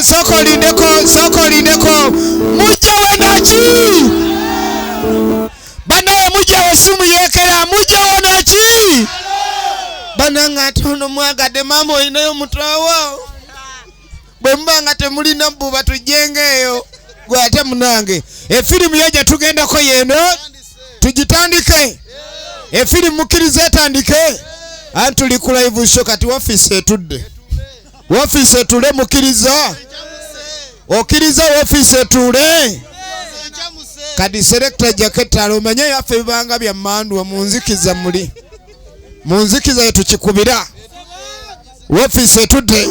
Sooka olindeko, sooka olindeko. Mujjawe naki? Banawe mujjawe si muyeekera, mujjawo naki? Banange ate ono mwagadde maama olinayo mutwawo. Bwe muba nga temulina bbuba tujjenga eyo. Gwe ate munange. Efirimu yo gye tugendako yeeno tugitandike. Efirimu mukkiriza etandike? Anti tuli ku live show kati wafisi etudde. Woofiisi etuule mukkiriza? Okkiriza woofiisi etuule? Kati selekita jaketala omanye yaffe ebibanga bya mmandwa mu nzikiza muli mu nzikiza yetukikubira woofiisi etudde.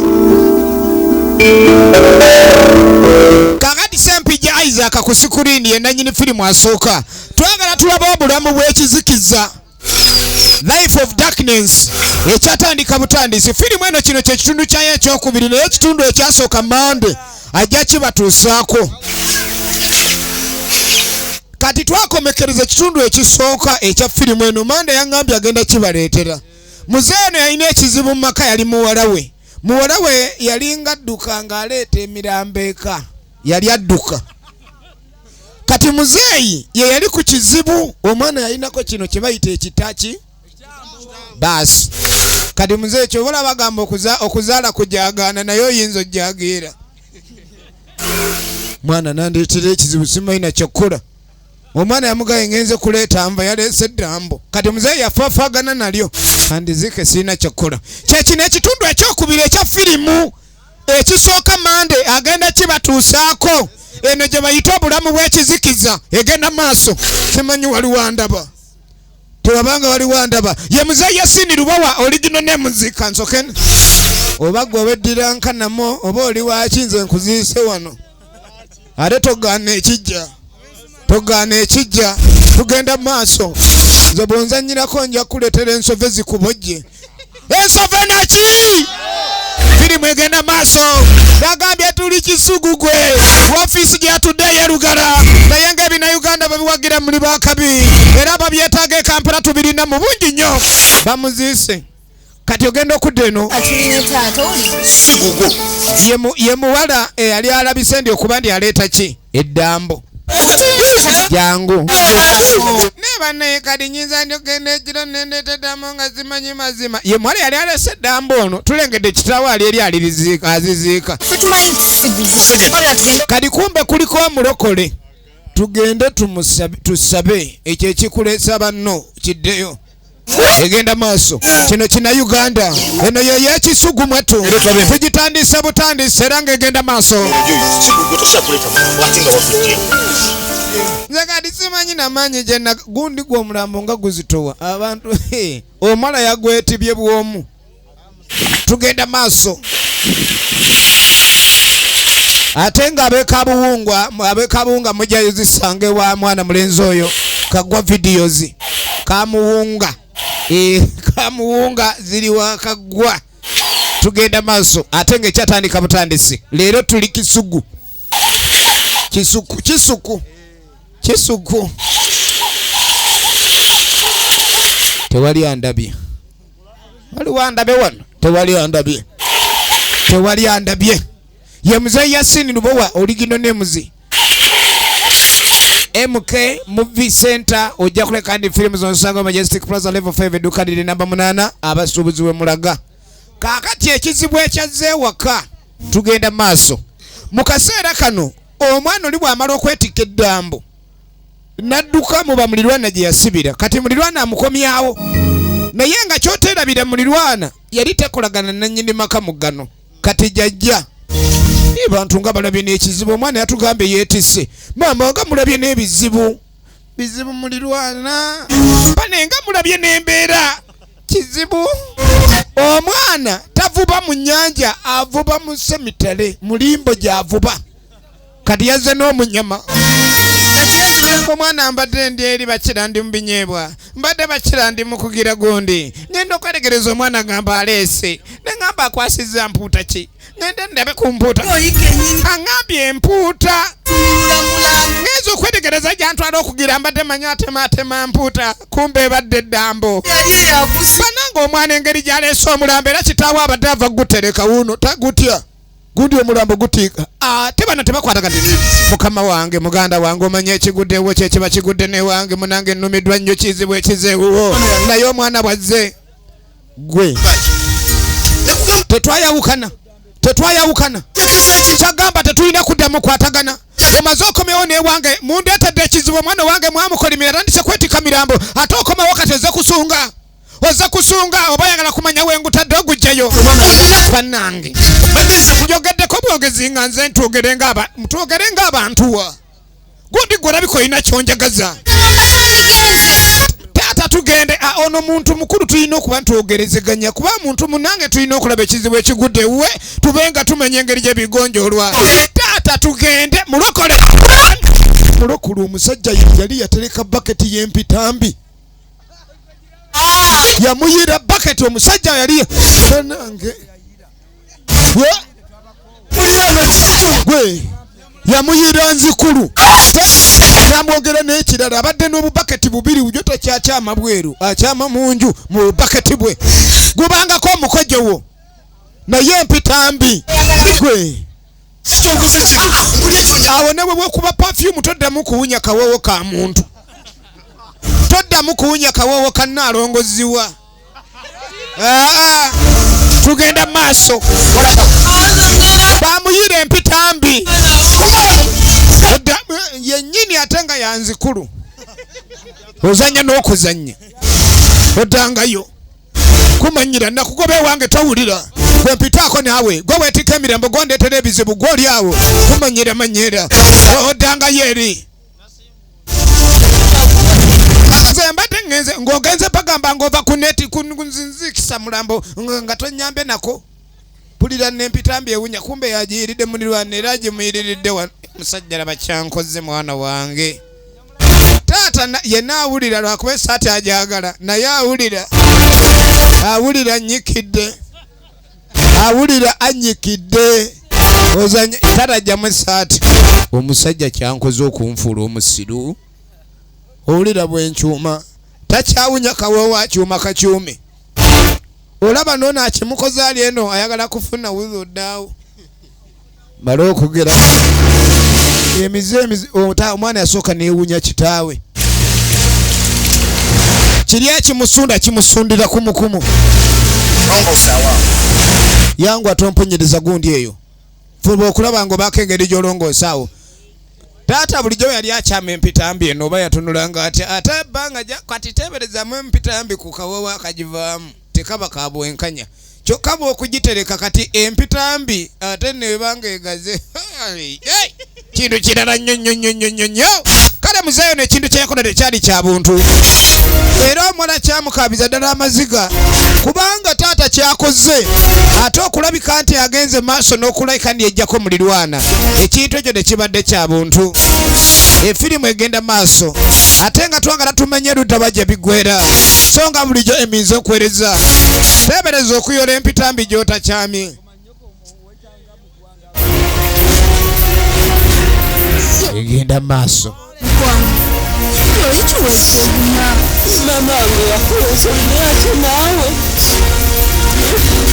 Kakati Sempijja Isaac ku sikuriini ye nannyini firimu asooka. Twagala tulabe obulamu bw'ekizikiza. Life of Darkness ekyatandika butandisi. Firimu eno kino kye kitundu kyayo ekyokubiri, naye ekitundu ekyasooka Mande ajja kibatuusaako. Kati twakomekereza ekitundu ekisooka ekya firimu eno. Mande yaŋŋambye agenda kibaleetera. Muzeeyi ono yalina ekizibu mu maka, yali muwala we. Muwala we yalinga adduka ng'aleeta emirambo eka, yali adduka. Kati muzeeyi ye yali ku kizibu, omwana yalinako kino kye bayita ekitaki baasi. Kati muzeeyi kyoba olaba bagamba okuzaala kujagaana, naye oyinza ojjagiira. Mwana nandeetera ekizibu simanyi na kyokkola. Omwana yamugaye ngenze kuleeta nva, yaleese eddambo. Kati muzeeyi yafafaagana nalyo, andizike sirina kyokkola. Kye kino ekitundu ekyokubiri ekya firimu ekisooka Mande agenda kibatuusaako. Eno gye bayita obulamu bw'ekizikiza egenda maaso. Simanyi waliwo andaba, tewabanga waliwo andaba. Ye muzeeyi Yasini Lubowa original names kansoke oba gwe oweddira nkanamo oba oli waaki, nze nkuziise wano. Ate togaana ekijja, togaana ekijja, tugenda maaso. Nze bw'onzannyirako nja kukuleetera ensove zikubojje. Ensove naki? Firimu egenda maaso. Yagambye tuli Kisugu gwe woofiisi gy'atudde ey'e Lugala, naye ng'ebinnauganda babiwagira muli bakabi era babyetaaga e Kampala tubirina mu bungi nnyo. Bamuziise kati ogenda okudda eno. Sigugu. Ye muwala eyali alabise ndi okuba ndi aleeta ki eddambo. Jangu naye bannaye, kati nyinza ndi okugenda ekiro nendeeta eddambo nga simanyi mazima. Ye muwala yali alese eddambo ono, tulengedde kitaawe ali eri aliriziika aziziika. Kati kumbe kuliko omulokole, tugende tusabe ekyo ekikuleesa banno kiddeyo. Egenda maaso. Kino kina Uganda eno ye y'ekisugu mwattu, tugitandise butandise era ng'egenda maaso. Sigugu tosobola kuleeta mulambo ate nga wavudde. Nze kati simanyi namaanyi gye gundi gwe omulambo nga guzitowa abantu. Omwala yagwetibye bwomu. Tugenda maaso ate nga ab'ekabuwungwa mujjayo zisange wa mwana mulenzi oyo Kagwa videos kamuwunga. Kamuwunga ziri wa Kagwa. Tugenda maaso ate ng'ekyatandika butandisi. Leero tuli Kisugu, Kisuku, Kisuku, Kisuku. Tewali andabye, waliwo andabye wano? Tewali andabye, tewali andabye. Ye muzeeyi Yasini Lubowa original names MK Movie Center. Ojja kuleka ndi firimu zonsanga Majestic Plaza level 5, edduka liri namba 8, abasuubuzi we mulaga. Kaakati ekizibu ekyazze ewaka, tugenda maaso mu kaseera kano. Omwana oli bw'amala okwetikka eddambo n'adduka muba mulirwana gye yasibira, kati mulirwana amukomyawo, naye nga kyoteerabira mulirwana yali tekolagana nannyini maka mugano. Kati jajja bantu nga balabye n'ekizibu, omwana yatugambye yeetisse maama nga mulabye n'ebizibu bizibu mulirwana bane nga mulabye n'embeera kizibu. Omwana tavuba mu nnyanja, avuba mu semitale mulimbo gy'avuba. Kati yazze n'omunyama. Omwana mbadde ndi eri bakira ndi mu binyeebwa, mbadde bakira ndi mu kugira gundi, ngenda okweregereza omwana ngamba aleese, neŋŋamba akwasizza mpuuta ki, ngende ndabe ku mpuuta, aŋŋambye empuuta. Ngenza okwetegereza gyantwala okugira, mbadde manyi atemaatema mpuuta, kumbe ebadde eddambo. Bananga omwana engeri gyaleese omulambo, era kitaawe abadde ava gutereka wuuno tagutya. Gundi omulambo gutiika. Ate bano tebakwatagana. Mukama wange, muganda wange, omanye ekiguddewo kye kiba kigudde ne wange, munange nnumiddwa nnyo kizibu ekizeewo. Naye omwana bw'azze gwe tetwayawukana, tetwayawukana. Kyagamba tetulina kuddamu kwatagana. Omaze okomewo newange, mundeetedde ekizibu, omwana wange mwamukolimira, atandise kwetikka mirambo, ate okomawo kati ozze kusunga. Ozze kusunga oba oyagala kumanya wengutadde ogujjayo. Bannange, njogeddeko bwogezi nga nze ntwogere ng'abantu wa. Gundi gwe olabika olina ky'onjagaza. Taata tugende, ono muntu mukulu tulina okuba ntwogerezeganya, kuba muntu munnange tulina okulaba ekizibu ekigudde ewuwe, tube nga tumenya engeri gye bigonjoolwa. Taata tugende, mulokole. Mulokole omusajja yali yatereka baketi y'empitambi. Yamuyira baketi omusajja yali bannange. Gwe yamuyira nzikulu. Namwogera n'ekirala, abadde n'obubaketi bubiri, bujo takyakyama bweru, akyama mu nju mu bubaketi bwe. Gubangako omukojo wo. Naye empitambi. Gwe. Awo ne bwe bwekuba perfume toddamu kuwunya kawoowo ka muntu. Toddamu kuwunya kawoowo ka nnaalongoziwa. Tugenda maaso. Bamuyira empitambi. Yennyini ate nga yanzikulu. Ozannya n'okuzannya. Oddangayo. Kumanyira nakugoba ewange towulira. Gwe mpitaako naawe, gwe weetikka emirambo gwondeetera ebizibu gw'oli awo. Kumanyira manyira. Oddangayo eri. Nze mbadde ngenze, ng'ogenze bagamba ng'ova ku neti, ku nzikisa mulambo, nga tonnyambe nako. Mpulira n'empitambi ewunya, kumbe yagiyiridde muliraano era agimuyiriridde wano. Musajja laba kyankoze mwana wange. Taata yenna awulira lwakuba essaati agyagala, naye awulira. Awulira annyikidde. Awulira annyikidde. Ozannya, taata ajjamu essaati. Omusajja kyankoze okunfuula omusiru. Owulira bwe nkyuma. Takyawunya kawoowo akyuma kakyume. Olaba n'ono akimukoze ali eno ayagala kufuna wuzi oddaawo. Male okugera. Emize, emize, omwana yasooka neewunya kitaawe. Kiri ekimusunda kimusundira kumukumu. Yangu atomponyereza gundi eyo. Fuba okulaba ng'obaako engeri gy'olongoosa awo. Taata bulijjo yali akyama empitambi eno oba yatunulanga atya, ate ebbanga kati teeberezaamu empitambi ku kawoowo akagivaamu, tekaba ka bwenkanya. Kyokka bw'okugitereka kati empitambi ate neeba ng'egaze. Hey, kintu kirala nnyo nnyo nnyo nnyo nnyo nnyo. Kale muzeeyo n'ekintu kye yakola tekyali kya buntu. Era omuwala kyamukaabiza ddala amaziga, kubanga taata kyakoze ate okulabika nti agenze maaso n'okulabika nti yeggyako mulirwana. Ekintu ekyo tekibadde kya buntu. Efirimu egenda maaso ate nga twagala tumanye ludda wa gye biggweera, so nga bulijjo eminze okuweereza. Teebereza okuyola empitambi gy'otakyamye. Egenda maaso. Mama wange yakola ensobi naye ate naawe.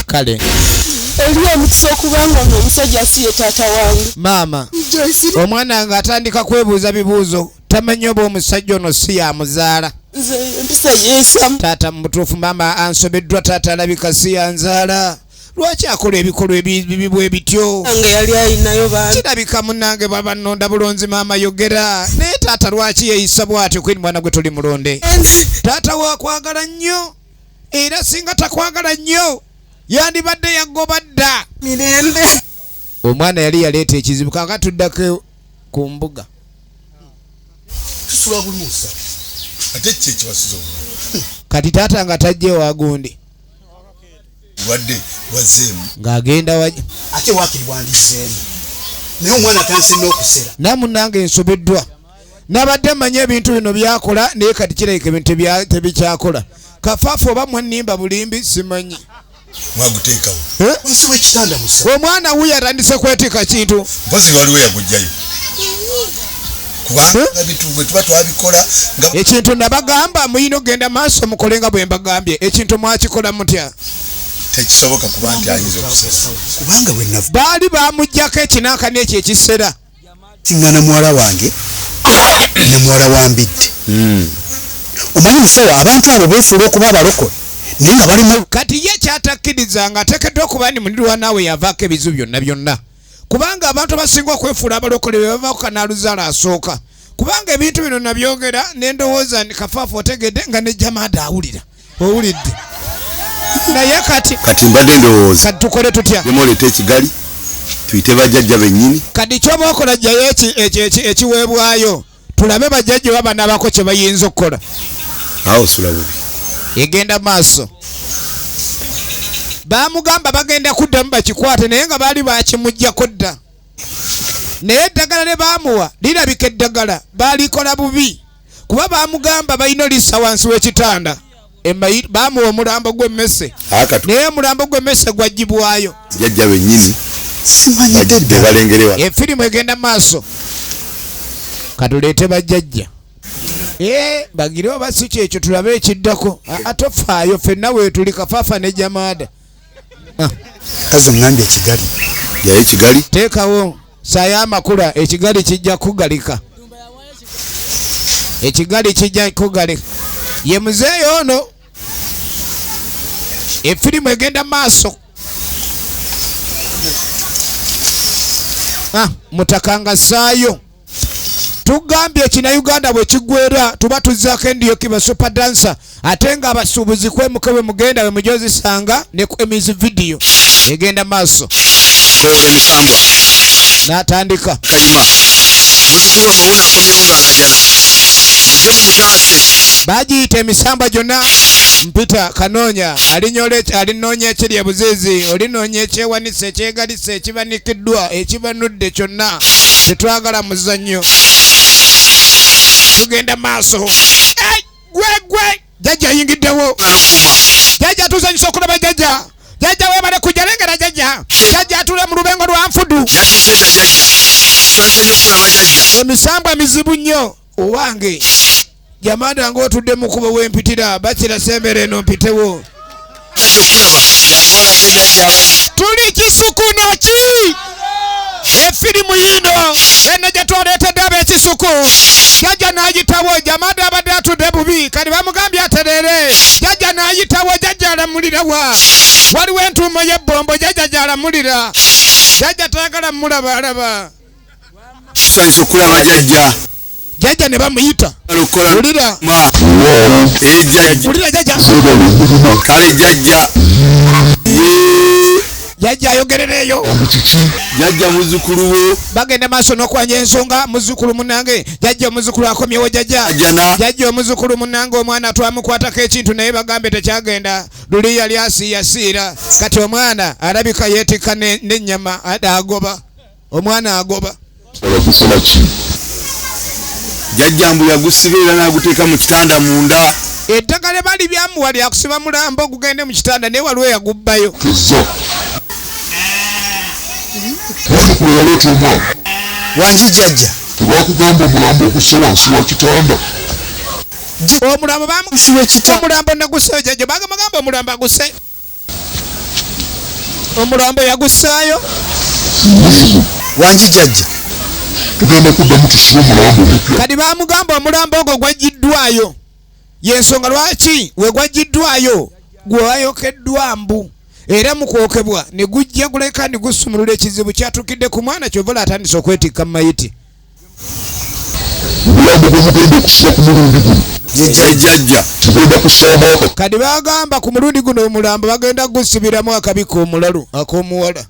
Kale. Oli omukisa okubanga ng'omusajja si ye taata wange. Maama, omwana ng'atandika kwebuuza bibuuzo, tamanyi oba omusajja ono si yamuzaala. Nze empisa yeesamu. Taata mu butuufu maama ansobeddwa, taata alabika si yanzaala. Lwaki akola ebikolwa ebibi bwe bityo? Nange yali alinayo baana. Kirabika munnange baba nnonda bulonzi maama yogera. Naye taata lwaki yeeyisa bw'atyo? Queen mwana gwe tuli mulonde. Taata wakwagala nnyo, era singa takwagala nnyo yandibadde yagoba dda. Mirembe. Omwana yali yaleeta ekizibu, kaakati tuddako ku mbuga. Tusula buluusa. Ate ki ekibasuza obulungi? Kati taata nga tajja ewa gundi. Bulwadde bwazzeemu. Ng'agenda wa Ate waakiri bwandizzeemu. Naye omwana atandise n'okusera. Namunnange nsobeddwa. Nabadde mmanyi ebintu bino byakola, naye kati kirabika ebintu tebikyakola. Kafaafa oba mwannimba bulimbi simanyi. Mwaguteekawo. Eh? Wansi w'ekitanda musa. Omwana wuyo atandise kwetika kintu. Mpozi waliwo yaguggyayo. Kubanga Eh? ebintu bwe tuba twabikola nga Ekintu nabagamba muyina okugenda maaso mukole nga bwe mbagambye. Ekintu mwakikola mutya? Tekisoboka kuba nti ayinza okusera. Kubanga bwe nava Baali bamugyako ekinankani ekyo ekisera. Siŋŋana muwala wange ne muwala wa Mbidde. Omanyi musawo, abantu abo beefuula okuba abalokole naye nga balimu. Kati ye kyatakkiriza nga ateekeddwa okuba ni mulirwanaawe yavaako ebizibu byonna byonna, kubanga abantu abasinga okwefuula abalokole be bavaako kanaaluzaala asooka. Kubanga ebintu bino nabyogera ne ndowooza nti Kafaafa otegedde nga ne Jamaada awulira, owulidde. Naye kati Kati mbadde ndowooza kati tukole tutya? Oleete ekigali tuyite bajjajja bennyini. Kati kyoba okola, jjayo ekiweebwayo tulabe bajjajja oba banaabako kye bayinza okukola. Awo osula bubi. Egenda maaso. Baamugamba bagenda kuddamu bakikwate, naye nga baali bakimugjako dda, naye eddagala lye baamuwa lirabika eddagala baalikola bubi, kuba baamugamba balina olissa wansi w'ekitanda. Baamuwa omulambo gw'emmese, Akatu naye omulambo gw'emmese gwagibwayo. Jjajja bennyini Simanyidde be ddala. balengere wano. Efirimu egenda maaso. Katuleete bajjajja. Eh, bagire oba si kyekyo tulabe ekiddako. Aa, tofaayo, ffenna weetuli, Kafaafa ne Jamaada. Ah, Kazi oŋŋambye ekigali. Jayo ekigali. Teekawo saayo amakula, ekigali kijja kugalika, ekigali kijja kugalika. Ye muzeeyo ono. Efirimu egenda maaso. Ah, mutakanga saayo. Tugambye ekina Uganda bwe kiggwera tuba tuzzaako endiyo kiba super dancer, ate nga abasuubuzi kwemuke bwe mugenda bwe mujozisanga ne ku emizi video egenda maaso. Kola emisambwa. N'atandika. Kayima, muzzukulu wamwe wuno akomyewo ng'alaajana, mujje mumutaase. Bagiyita emisambwa gyonna. Mpita kanoonya alinoonya ekiri ebuziizi, olinoonya ekyewanise, ekyegalise, ekibanikiddwa, ekibanudde kyonna. Tetwagala muzannyo, tugenda maaso. Ei, gwe gwe jjajja ayingiddewo. Jjajja, tuzanyusa okulaba jjajja. Jjajja webale kujja, lengera jjajja. Jjajja atula mu lubengo lwa nfudu. Yatuuse dda jjajja, tusanyuse nnyo okulaba jjajja. Emisambwa mizibu nnyo. Owange jamada, ng'otudde mu kubo wempitira, bakira sembera eno mpitewo. Jjajja okulaba. Jangu olabe jjajjawo. Tuli Kisuku naki efirimu yino eno gye twaleetedde ab'Ekisuku. Jjajja n'ayitawo. Jamada abadde atudde bubi, kati bamugambye atereere. Jjajja n'ayitawo. Jjajja alamulirawa? Waliwo entuumo y'ebbombo jjajja gy'alamulira. Jjajja tayagala mulabalaba. Tusanyuse okulaba jjajja. Jjajja ne bamuyita. Okukola Wulira. ma ee jjajja. Wulira jjajja. Kale jjajja. Yee. Jjajja ayogerereeyo. Jjajja, muzzukulu wo. Bagenda maaso n'okwanja ensonga. Muzzukulu munange, jjajja omuzukulu akomyewo jjajja. Ajjana. Jjajja omuzukulu munange, omwana twamukwatako ekintu naye bagambe tekyagenda. Luli yali asiiyasiira, kati omwana alabika yeetikka n'ennyama ate agoba omwana agoba. Gukola ki? Jjajja mbu yagusiba era n'aguteeka mu kitanda munda. Eddagala bali byamuwa lyakusiba mulambo gugende mu kitanda, naye waliwo yagubbayo. Eza wandukula yaleeta omwana. Wangi jjajja. Tebakugamba omulambo ogusse wansi wa kitanda? Omulambo bamu Nsi w'ekitanda. Omulambo naguseyo jjajja, bagamagamba omulambo aguse, omulambo yagusaayo. Wangi jjajja. Tugenda kuddamu tusibe omulambo omupya. Kati bamugamba omulambo ogwo gwaggiddwayo, yensonga lwaki we gwaggiddwayo gwayokeddwa mbu era mu kwokebwa ne gujja guleka ne gusumulula ekizibu kyatukidde ku mwana. Kyovala atandise okwetikka mu mayiti. Omulambo gwe mugenda okusiba ku mulundi guno Ye jjajja. tugenda kussaamu aka Kati bagamba ku mulundi guno omulambo bagenda gusibiramu akabi k'omulalu ak'omuwala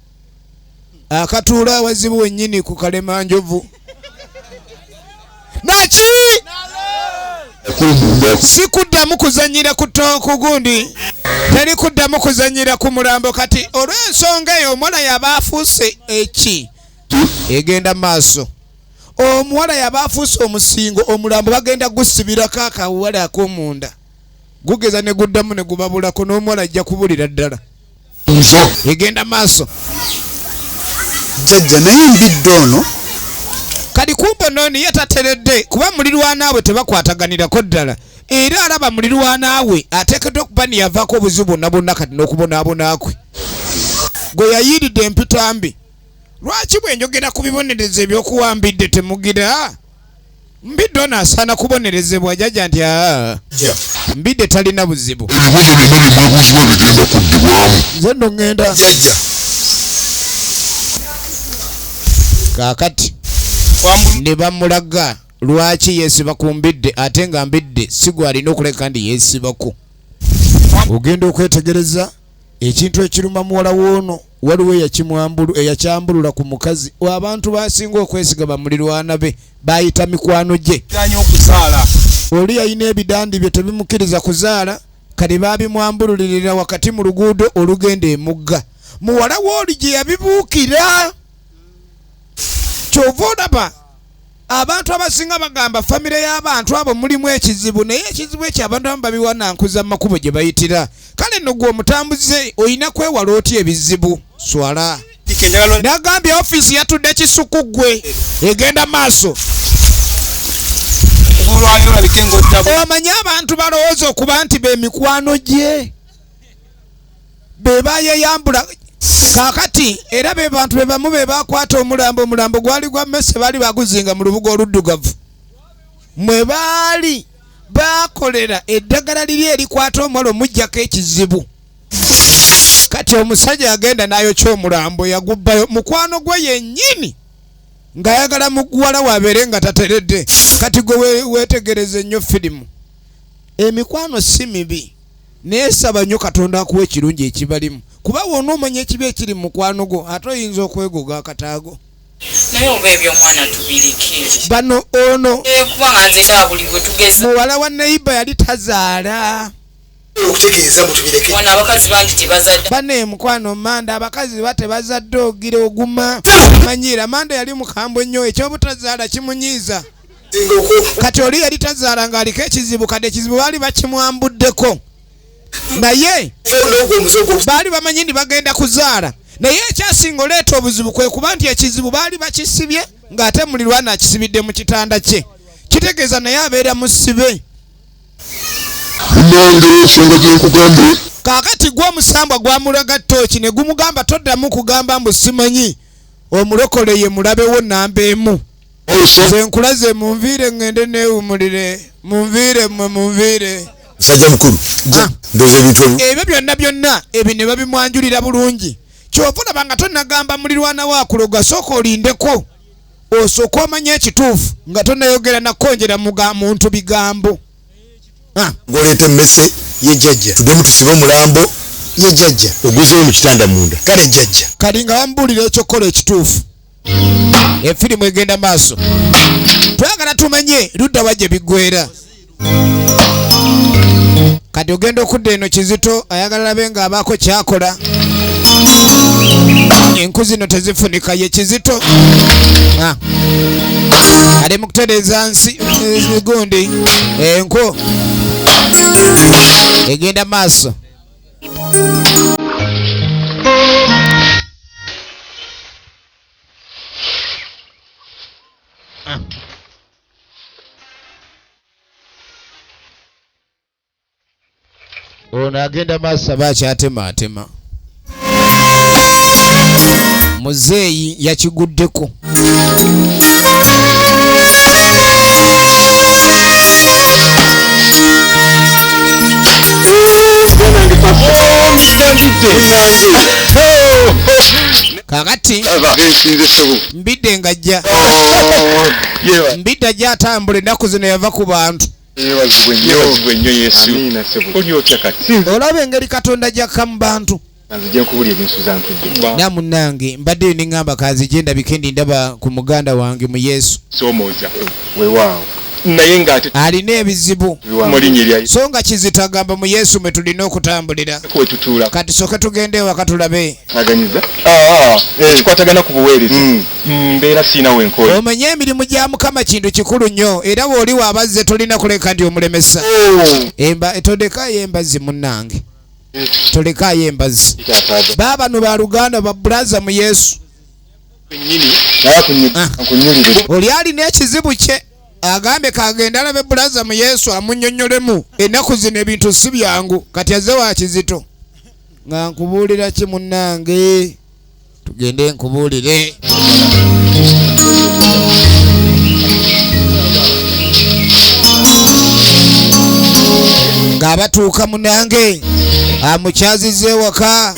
akatuula awazibu wennyini ku Kalemanjovu naki. Munda. Si kuddamu kuzanyira ku ku gundi, teri kuddamu kuzanyira ku mulambo. Kati olw'ensonga eyo omuwala yaba afuuse eki egenda maaso, omuwala yaba afuuse omusingo. Omulambo bagenda gusibirako akawala ak'omunda, gugeza ne guddamu ne gubabulako n'omuwala ajja kubulira ddala. Buuza. Egenda maaso. Jjajja, naye mbidde ono. Kati kumbe nooni ye tateredde kuba mulirwanaabwe tebakwataganirako ddala. Era alaba mulirwana we ateekeddwa okuba niyavaako obuzibu bwonna bwonna kati n'okubonaabona kwe gwe yayiiridde empitambi. Lwaki bwe njogera ku bibonerezo eby'okuwa Mbidde temugira? Mbidde ono asaana kubonerezebwa jajja nti aa Mbidde talina buzibu. Ebibuuzo byonna bye mwebuuzibwa bigenda kuddibwamu. Nze nno ŋŋenda. Jajja. Kaakati ne bamulaga lwaki yeesiba ku Mbidde ate nga Mbidde si gw'alina okuleka nti yeesibako. Ogenda okwetegereza ekintu ekiruma muwala w'ono waliwo eyakyambulula ku mukazi. Abantu b'asinga okwesiga bamulirwana be bayita mikwano gye. Oli yalina ebidandi bye tebimukkiriza kuzaala, kati baabimwambululirira wakati mu luguudo olugenda emugga. Muwala w'oli gye yabibuukira. Ky'ova olaba abantu abasinga bagamba famire y'abantu abo mulimu ekizibu, naye ekizibu ekyo abantu abamu babiwanankuza mu makubo gye bayitira. Kale nno gwe omutambuze olina kwewala otya ebizibu? Swala. Nagambye ofiisi yatudde kisuku ggwe egenda maaso. Omanyi abantu balowooza okuba nti be mikwano gye be bayeyambula kaakati, era be bantu be bamu be bakwata omulambo. Omulambo gwali gwa mmese, baali baguzinga mu lubuga oluddugavu mwe baali bakolera eddagala liri erikwata omuwala omuggyako ekizibu. Kati omusajja yagenda n'ayokya omulambo, yagubbayo mukwano gwe yennyini ng'ayagala muwala wabeere nga tateredde. Kati gwe weetegereze nnyo firimu. Emikwano si mibi, naye saba nnyo Katonda akuwa ekirungi ekibalimu, kuba wonna omanya ekibi ekiri mu mukwano gwo ate oyinza okwegoga akataago. Naye oba eby'omwana tubireke. Bano ono Kubanga nze ndaba buli gwe tugeza. Muwala wa neighbor yali tazaala. Okutegeeza mutubireke. Wano abakazi bangi tebazadde. Bane mukwano Manda abakazi ba tebazadde ogira oguma manyiira. Manda yali mukambwe nnyo, ekyobutazaala kimunyiiza. Kati oli yali tazaala ng'aliko ekizibu, kati ekizibu baali bakimwambuddeko, naye baali bamanyi nti bagenda kuzaala. Naye ekyasinga oleeta obuzibu kwe kuba nti ekizibu baali bakisibye ng'ate mulirwana akisibidde mu kitanda kye, kitegeeza naye abeera musibe. Munnange ensonga gye nkugambye. Kaakati gwe omusambwa gwamulaga ttooki ne gumugamba toddamu kugamba mbu simanyi omulokole ye mulabewo namba emu. Nze nkulaze munviire ŋŋende neewumulire, munviire mmwe munviire. Musajja mukulu, ndowooza ebintu ebyo. Ebyo byonna byonna ebyo ne babimwanjulira bulungi. Ky'ova olaba nga tonnagamba mulirwana wo akuloga, sooka olindeko osooke omanye ekituufu nga tonnayogera na kukonjera muntu bigambo. Ng'oleeta emmese. Ye jjajja. Tuddemu tusibe omulambo. Ye jjajja. Oguzeeyo mu kitanda munda. Kale jjajja. Kati nga bamubuulira ekyokukola ekituufu. Efirimu egenda maaso. Twagala tumanye ludda wa gye biggweera. Kati ogenda okudda eno Kizito ayagala labe ng'abaako kyakola. Enku zino tezifunika ye Kizito. Ali mu kutereeza nsi gundi enku egenda maaso. Ono agenda maaso aba akyatemaatema. Muzeeyi yakiguddeko. Kakati Mbidde ng'ajja. Mbidde ajja atambula ennaku zino yava ku bantu. Olaba engeri Katonda gy'akka mu bantu. Na munnange mbaddeyo ne ŋŋamba kanzije ndabike ndi ndaba ku muganda wange mu Yesu. Alina ebizibu. So nga Kizito agamba mu Yesu mwe tulina okutambulira. Kati sooke tugende ewaka tulabe. Ekikwatagana ku buweereza. Mbeera sirina we nkoye. Omanye emirimu gya Mukama kintu kikulu nnyo, era bw'oli w'abazze tolina kuleka nti omulemesa. Emba, tolekaayo embazzi munnange. Tolekaayo embazzi. Baabano ba luganda ba bulaza mu Yesu. Oli alina ekizibu kye. Agambe kagenda alabe bulaza mu Yesu amunnyonnyolemu. Ennaku zino ebintu si byangu. Kati azze wa Kizito. Nga nkubuulira ki munnange? Tugende nkubuulire. Ng'abatuuka munnange amukyazizza ewaka.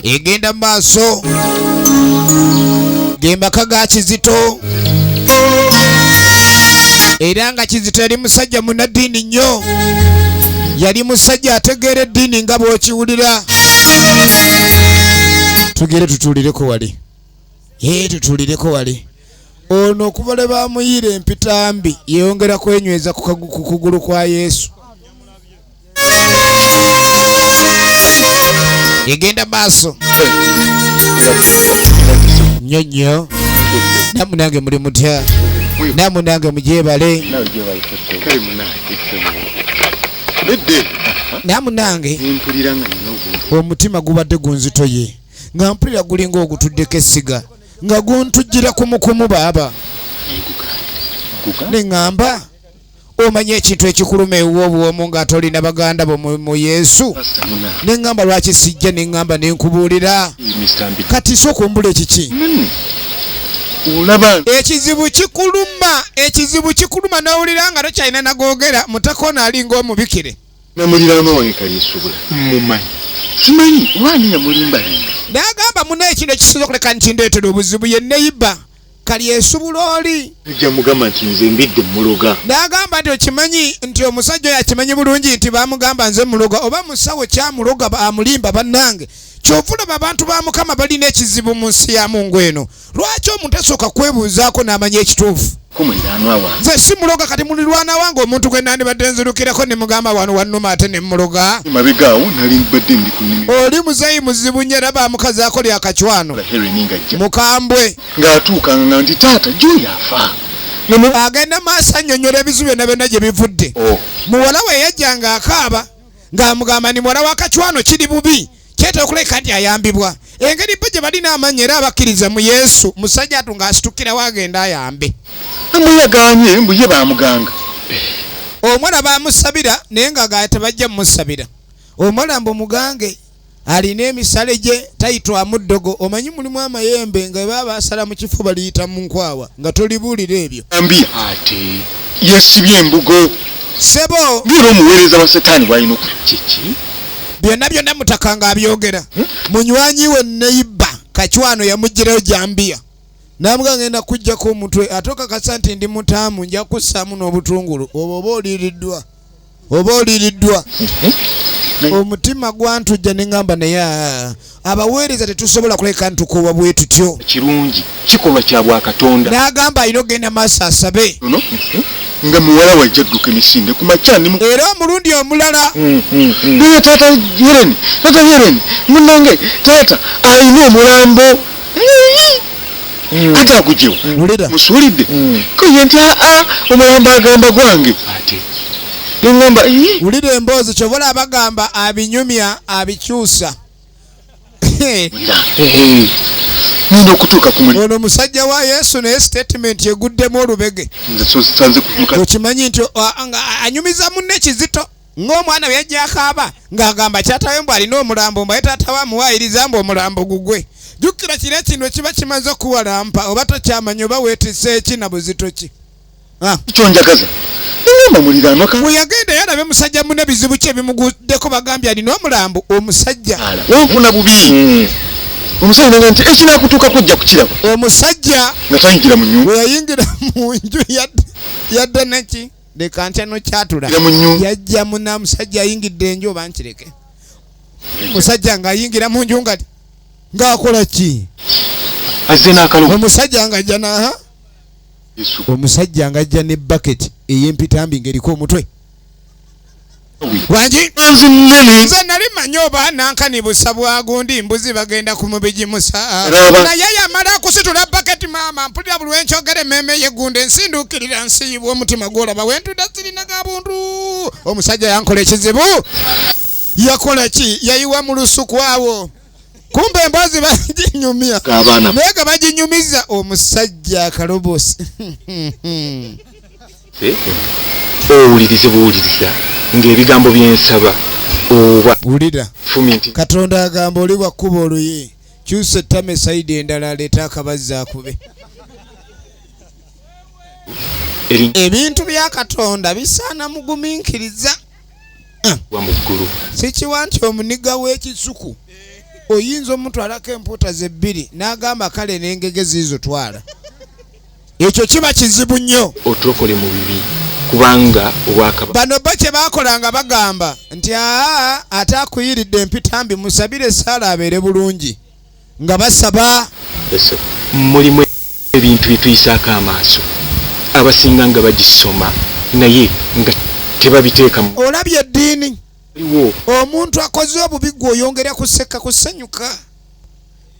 Egenda mu maaso g'embaka ga Kizito. Era nga Kizito yali musajja munnaddiini nnyo. Yali musajja ategeera eddiini nga bw'okiwulira. Tugere tutuulireko wali. Tutuulireko wali. Ono okuva lwe baamuyiira empitambi yeeyongera kwenyweza ku kugulu kwa Yesu. Egenda maaso. Nnyo nnyo. Nammwe nange muli mutya? Nammwe nange mugyebale. Nammwe nange omutima gubadde gunzitoye. Nga mpulira gulinga ogutuddeko essiga. Nga guntujjira kumukumu baaba. Ne ŋŋamba omanye ekintu ekikuluma ewuwo obuwomu nga tolina baganda bo mu Yesu. Ne ŋŋamba lwaki sijja, ne ŋŋamba ne nkubuulira. Kati sooka ombula ekiki? Ekizibu kikuluma, ekizibu kikuluma n'owulira nga tokyalina nagoogera, mutaka ono alinga omubikire. Namuliraanwa wange Kalyesobola mmumanyi. Simanyi oba ani yamulimbalimba. N'agamba munne ekintu ekisinza okuleka nti ndeetera obuzibu ye neighbor Kalyesobola oli. Nja mugamba nti nze mbidde mmuloga. N'agamba nti okimanyi nti omusajja oyo akimanyi bulungi nti baamugamba nze mmuloga oba musawo kyamuloga amulimba bannange. Ky'ova olaba abantu ba Mukama balina ekizibu mu nsi ya Mungu eno. Lwaki omuntu asooka kwebuuzaako n'amanya ekituufu? Ko muliraanwa wange. Nze si muloga, kati mulirwana wange omuntu gwe nandibadde nzirukirako ne mugamba wano wannuma ate ne mmuloga. Emabega awo nali mbadde ndi ku nnimiro. Oli muzeeyi muzibu nnyo era baamukazaako lya kacwano. Helen ng'ajja. Mukambwe. Ng'atuuka nga nti taata Joy afa. Agenda maaso annyonnyola ebizibu byonna byonna gye bivudde. Oh. Muwala we yajja ng'akaaba ng'amugamba ni muwala wa kacwano kiri bubi. Kyetaaga okulabika nti ayambibwa. Engeri bo gye balina amannya era abakkiriza mu Yesu, musajja atu ng'asitukirawo agenda ayambe. Mbu yagaanye, mbu ye baamuganga. Omuwala baamusabira naye nga tebajja mumusabira. Omuwala mbu mugange alina emisale gye tayitwamu ddogo. Omanyi mulimu amayembe nga baba basala mu kifo baliyita mu nkwawa nga tolibuulira ebyo. Ambi ate yesibye embugo. Ssebo. Ng'era omuweereza wa Setaani bw'alina okukola. Kiki? Byonna byonna mutaka ng'abyogera. Munywanyi we neighbor Kacwano yamuggyirayo jambiya. N'amugamba ngenda kuggyako omutwe ate okakasa nti ndi mutaamu nja kussaamu n'obutungulu. Obwo oba oliiriddwa. Oba oliiriddwa. Omutima gwantujja ne ŋŋamba naye abaweereza tetusobola kuleka ntukoowa bwe tutyo. Kirungi kikolwa kya bwakatonda. N'agamba alina okugenda maaso asabe. Ono nga muwala wajja adduka emisinde ku makya ndi mu Era omulundi omulala. Naye taata Helen, taata Helen, munnange taata alina omulambo. Ate agugyewo. Wulira. Musuulidde. Ko ye nti aa omulambo agamba gwange. Ate. Ne ŋŋamba, ii. Wulira emboozi ky'oba olaba bagamba abinyumya abikyusa. Ngenda okutuuka ku mulimu. Ono musajja wa Yesu naye statement eguddemu olubege. Nze sanze ku mukazi. Okimanyi nti nga anyumiza munne kizito ng'omwana bwe yajja akaaba ng'agamba kyatawe mbu alina omulambo mbu aye taata we amuwaayiriza mbu omulambo gugwe. Jjukira kino ekintu ekiba kimaze okuwalampa oba tokyamanyi oba weetisse eki na buzito ki. Kyonjagaza. Ngamba muliraanwa ka- Bwe yagenda yalabe musajja munne bizibu ki ebimuguddeko bagambye alina omulambo omusajja. Ala, wanfuna bubi. Omusajja n'agamba nti ekinaakutuukako ojja kukiraba. Omusajja nga tayingira mu nnyumba. Bwe yayingira mu nju yadda neki? Leka ntya n'okyatula. Yayingira mu nnyumba. Yajja muna musajja ayingidde enju oba nkireke. Omusajja ng'ayingira mu nju nga ng'akola ki? Azze n'akalobo. Omusajja ng'ajja n'aha? Yesu. Omusajja ng'ajja ne bucket ey'empitambi ng'eriko omutwe. Wangi? Nzi nnene. Nze nali mmanyi oba nankani busa bwa gundi mbuzi bagenda ku mubigimusa. Raba. Naye yamala kusitula bucket maama mpulira buli lwe nkyogera emmeeme y'eggunda ensinduukirira nsiibwa omutima gw'olaba we ntudda sirina ga buntu. Omusajja yankola ekizibu. Yakola ki? Yayiwa mu lusuku awo. Kumbe emboozi baginyumya naye nga baginyumiza omusajja akalobosi. Owulirize buwuliriza ng'ebigambo byensaba oba wulira. Katonda agamba oli wakuba oluyi kyusa ettama esayidi endala aleete akabazzi akube. Ebintu bya Katonda bisaana mugumiikiriza. Sikiwa nti omuniga w'ekisuku oyinza omutwalako empuuta ze bbiri n'agamba kale n'engege ziizo twala. Ekyo kiba kizibu nnyo. Otulokole mu bibi kubanga obwakabaka. Bano bo kye baakolanga bagamba nti aa ate akuyiridde empitambi musabire essaala abeere bulungi nga basaba. Mulimu ebintu bye tuyisaako amaaso abasinga nga bagisoma naye nga tebabiteeka mu. Olabye eddiini? Omuntu akoze obubi gwe oyongera kuseka kusanyuka.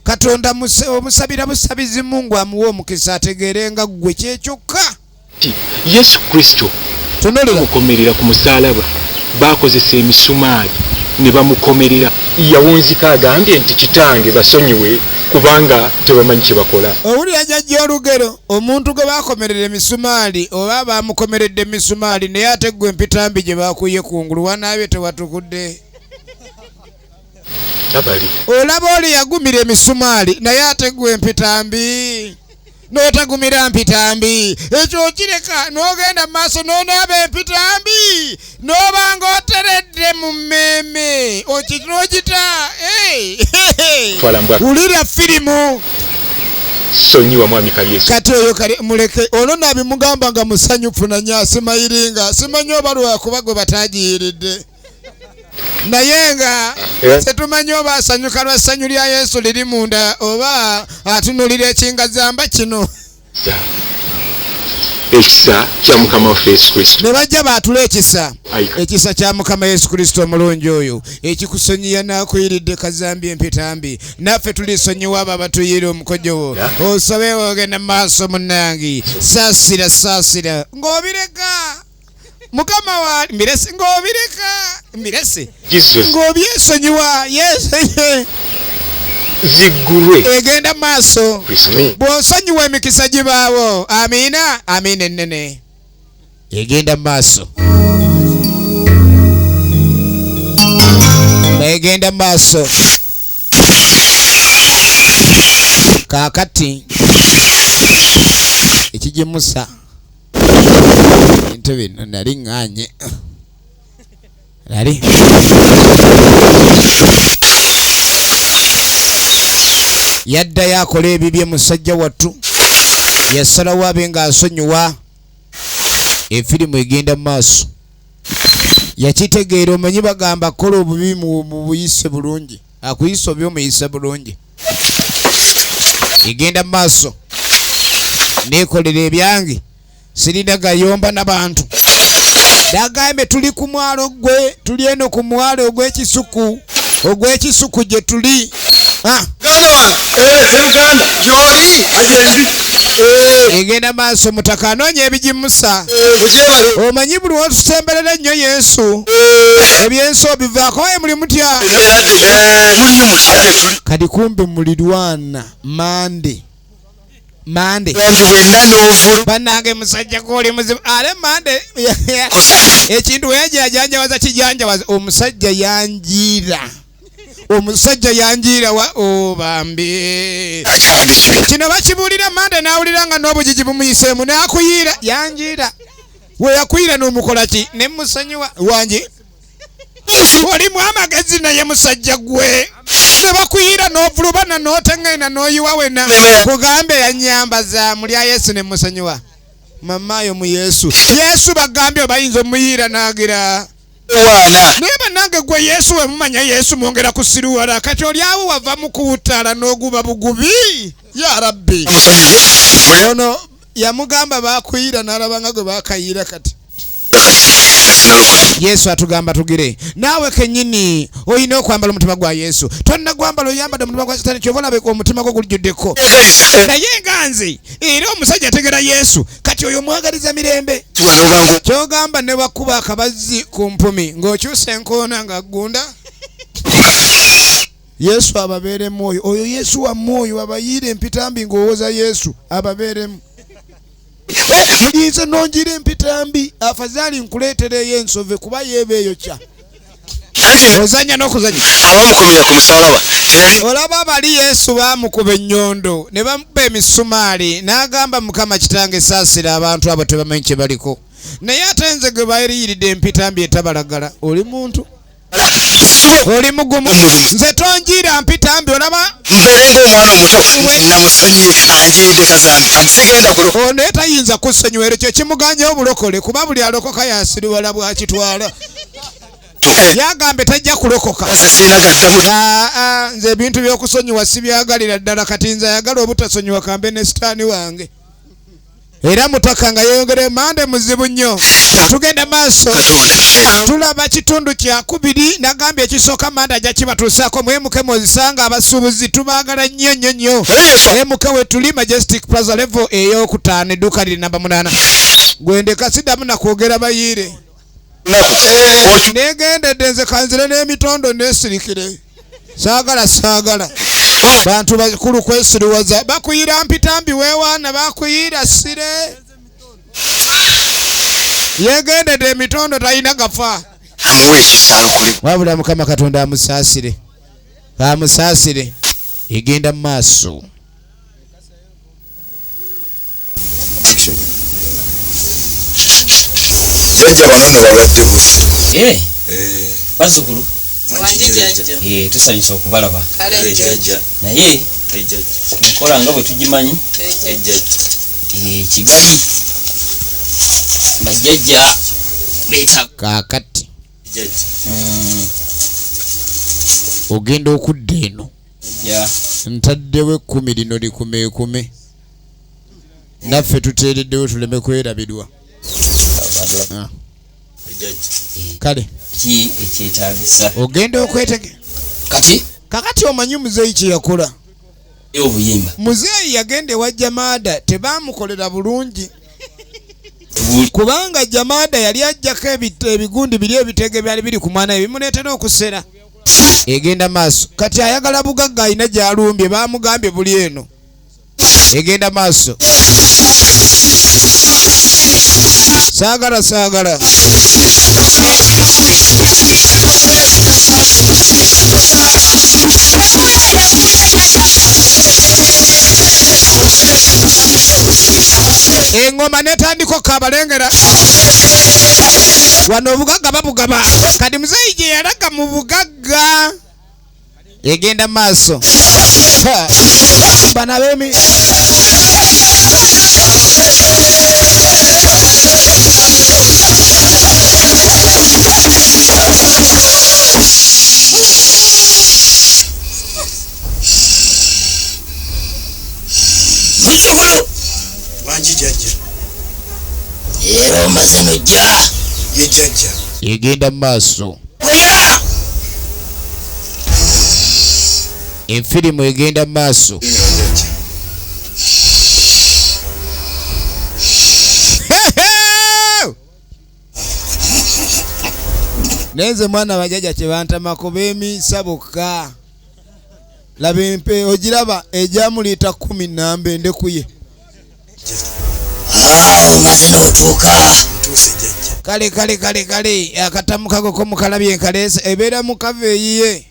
Katonda omusabira busabizi Mungu amuwe omukisa ategeere nga ggwe kyekyokka. Yesu Kristo bamukomerera ku musaalaba, baakozesa emisumaali ne bamukomerera. Yawunzika agambye nti Kitange basonyiwe kubanga tebamanyi kye bakola. Owulira jjajja olugero omuntu gwe baakomerera emisumaali oba baamukomeredde emisumaali naye ate ggwe empitambi gye baakuye kungulu wanaabye tewatukudde. Olaba oli yagumira emisumaali naye ate ggwe empitambi n'otagumira mpitambi ekyo okireka n'ogenda mu maaso n'onaaba empitambi n'oba ng'oteredde mu mmeeme n'ogita. Wulira firimu. Sonyiwa mwami Kalyesu. Kati oyo kale muleke ono nabimugamba nga musanyufu nanye asimayiringa simanyi oba lwakuba gwe batagiyiridde naye nga tetumanyi oba asanyuka lwa ssanyu lya Yesu liri munda oba atunulira ekingazamba kino. Ekisa kya Mukama waffe Yesu Kristo. Ne bajja baatula ekisa. Ekisa kya Mukama Yesu Kristo omulungi oyo ekikusonyiya n'akuyiridde kazambi empitambi naffe tulisonyiwa abo abatuyiira omukojo wo. Osobe ogenda mu maaso munnange. Saasira saasira ng'obireka. Mukama wa mbirese ng'obireka mbirese ng'obyesonyiwa Yesu ziggulwe egenda maaso bw'osonyiwa emikisa gibaawo. Amiina amiina ennene egenda maaso egenda maaso. Kaakati ekigimusa ebintu bino nali ŋŋaanye nali yaddayo akola ebibye musajja wattu yasalawo abe ng'asonyiwa. Efirimu egenda mu maaso yakitegeera. Omanyi bagamba kola obubi mu buyise bulungi akuyisa obi omuyise bulungi. Egenda mu maaso neekolera ebyange sirina gayomba n'abantu. Dagambe tuli ku mwalo gwe tuli eno ku mwalo ogw'ekisuku ogw'ekisuku gye tuli. Egenda maaso mutaka anoonya ebigimusa. Omanyi buli wotusemberera ennyo Yesu ebyensi obivaako muli mutya. Kati kumbe mulirwana mande mande bannange musajja gw'oli muzibu ale mande ekintu weyajanjawaza kijanjawaza omusajja yanjiira omusajja yanjiira wa obambi kino bakibuulira mande n'awulira nga n'obugigi bumuyiseemu n'akuyiira yanjiira we yakuyiira n'omukola ki ne musonyiwa wangi olimu amagezi naye musajja gwe ne bakuyiira n'ovulubana n'otengena n'oyiwa wena kugambe yanyambaza mulya Yesu ne musonyiwa mamayo mu Yesu Yesu bagambye bayinza omuyiira n'agira naye bannange gwe Yesu we mumanya Yesu mwongera kusiruwala kati oli awo wava mu kuwutaala n'oguba bugubi ya Rabbi. Ono yamugamba bakuyiira n'alaba nga gwe bakayiira kati Yesu atugamba tugire naawe kennyini olina okwambala omutima gwa Yesu. Tonnagwambala oyambadde omutima gwa Sitaani kyova olaba omutima gwo gulijjuddeko. Naye nga nze era omusajja ategera Yesu kati oyo omwagaliza mirembe. Kyogamba ne bakuba akabazzi ku mpumi ng'okyusa enkoona ng'aggunda. Yesu ababeeremu oyo oyo Yesu wammwe oyo abayiira empitambi ng'owoza Yesu ababeeremu. Nze nongira empitambi afazaali nkuleetera ey'ensove kuba yeeba eyo kya. Ozanya n'okuzanya. Abamukumira ku musalaba teyali. Olaba bali Yesu baamukuba ennyondo ne bamukuba emisumaali n'agamba Mukama kitange saasira abantu abo tebamanyi kye baliko. Naye ate nze gwe baeriyiridde empitambi etabalagala. Oli muntu? Oli mugumu? Nze tonjiira mpitambi olaba? Mbeere ng'omwana omuto namusonyiye anjiridde kazambi sigenda kulokoka. Ono ye tayinza kusonyiwa ero kye kimuganya obulokole kuba buli alokoka yasiriwala bw'akitwala. Yagambe tajja kulokoka. Nze ebintu by'okusonyiwa sibyagalira ddala kati nze ayagala obutasonyiwa kambe ne sitaani wange. Era mutaka nga yeeyongera emande muzibu nnyo. Tugenda maaso. Tulaba kitundu kya kubiri nagambye ekisooka mande ajja kibatuusaako mwemuke mwozisanga abasuubuzi tubaagala nnyo nnyo nnyo. Emuke we tuli Majestic Plaza level ey'okutaano edduuka liri namba 8. Gwendeka siddamu na kwogera bayiire. Negendedde nze kanzire n'emitondo neesirikire. Saagala saagala. Bantu bakulu kwesiruwaza bakuyira mpitambi weewaana bakuyira sire. Yegendedde emitondo talina gafa. Wabula Mukama Katonda amusaasire. Amusaasire. Egenda mu maaso. Jjajja bano nno balwadde bubi. Bazzukulu. Tusanyusa okubalaba. Naye enkola nga bwe tugimanyi Kigali bajjajja beetaaga. Kaakati ogenda okudda eno ntaddewo ekkumi lino likumeekume naffe tuteereddewo tuleme kwerabirwa. Kale ki ekyetaagisa ogenda okwetege kati kakati omanyi muzeeyi kye yakola. Obuyimba muzeeyi yagenda ewa Jamaada tebaamukolera bulungi kubanga Jamaada yali ajjako ebigundi biri ebitege byali biri ku mwana we bimuleetera okusera. Egenda maaso kati ayagala bugagga alina gy'alumbye baamugambye buli eno. Egenda maaso. Saagala saagala. Engoma netandika okabalengera wano obugagga babugaba kati muzeeyi gye yalaga mu bugagga. Egenda maaso. Bano ab'emi Muzzukulu. Wangi jjajja. Era omaze n'ojja. Ye jjajja. Egenda maaso. Efirimu egenda maaso. Nenze mwana bajjajja kye bantamako beemiisa bokka. Laba empe ogiraba egyamuliita 10 endekuye. Omaze n'otuuka. Kale kale kale kale akatamu kago ko mukalabye nkaleese ebeera mu kava eyiye.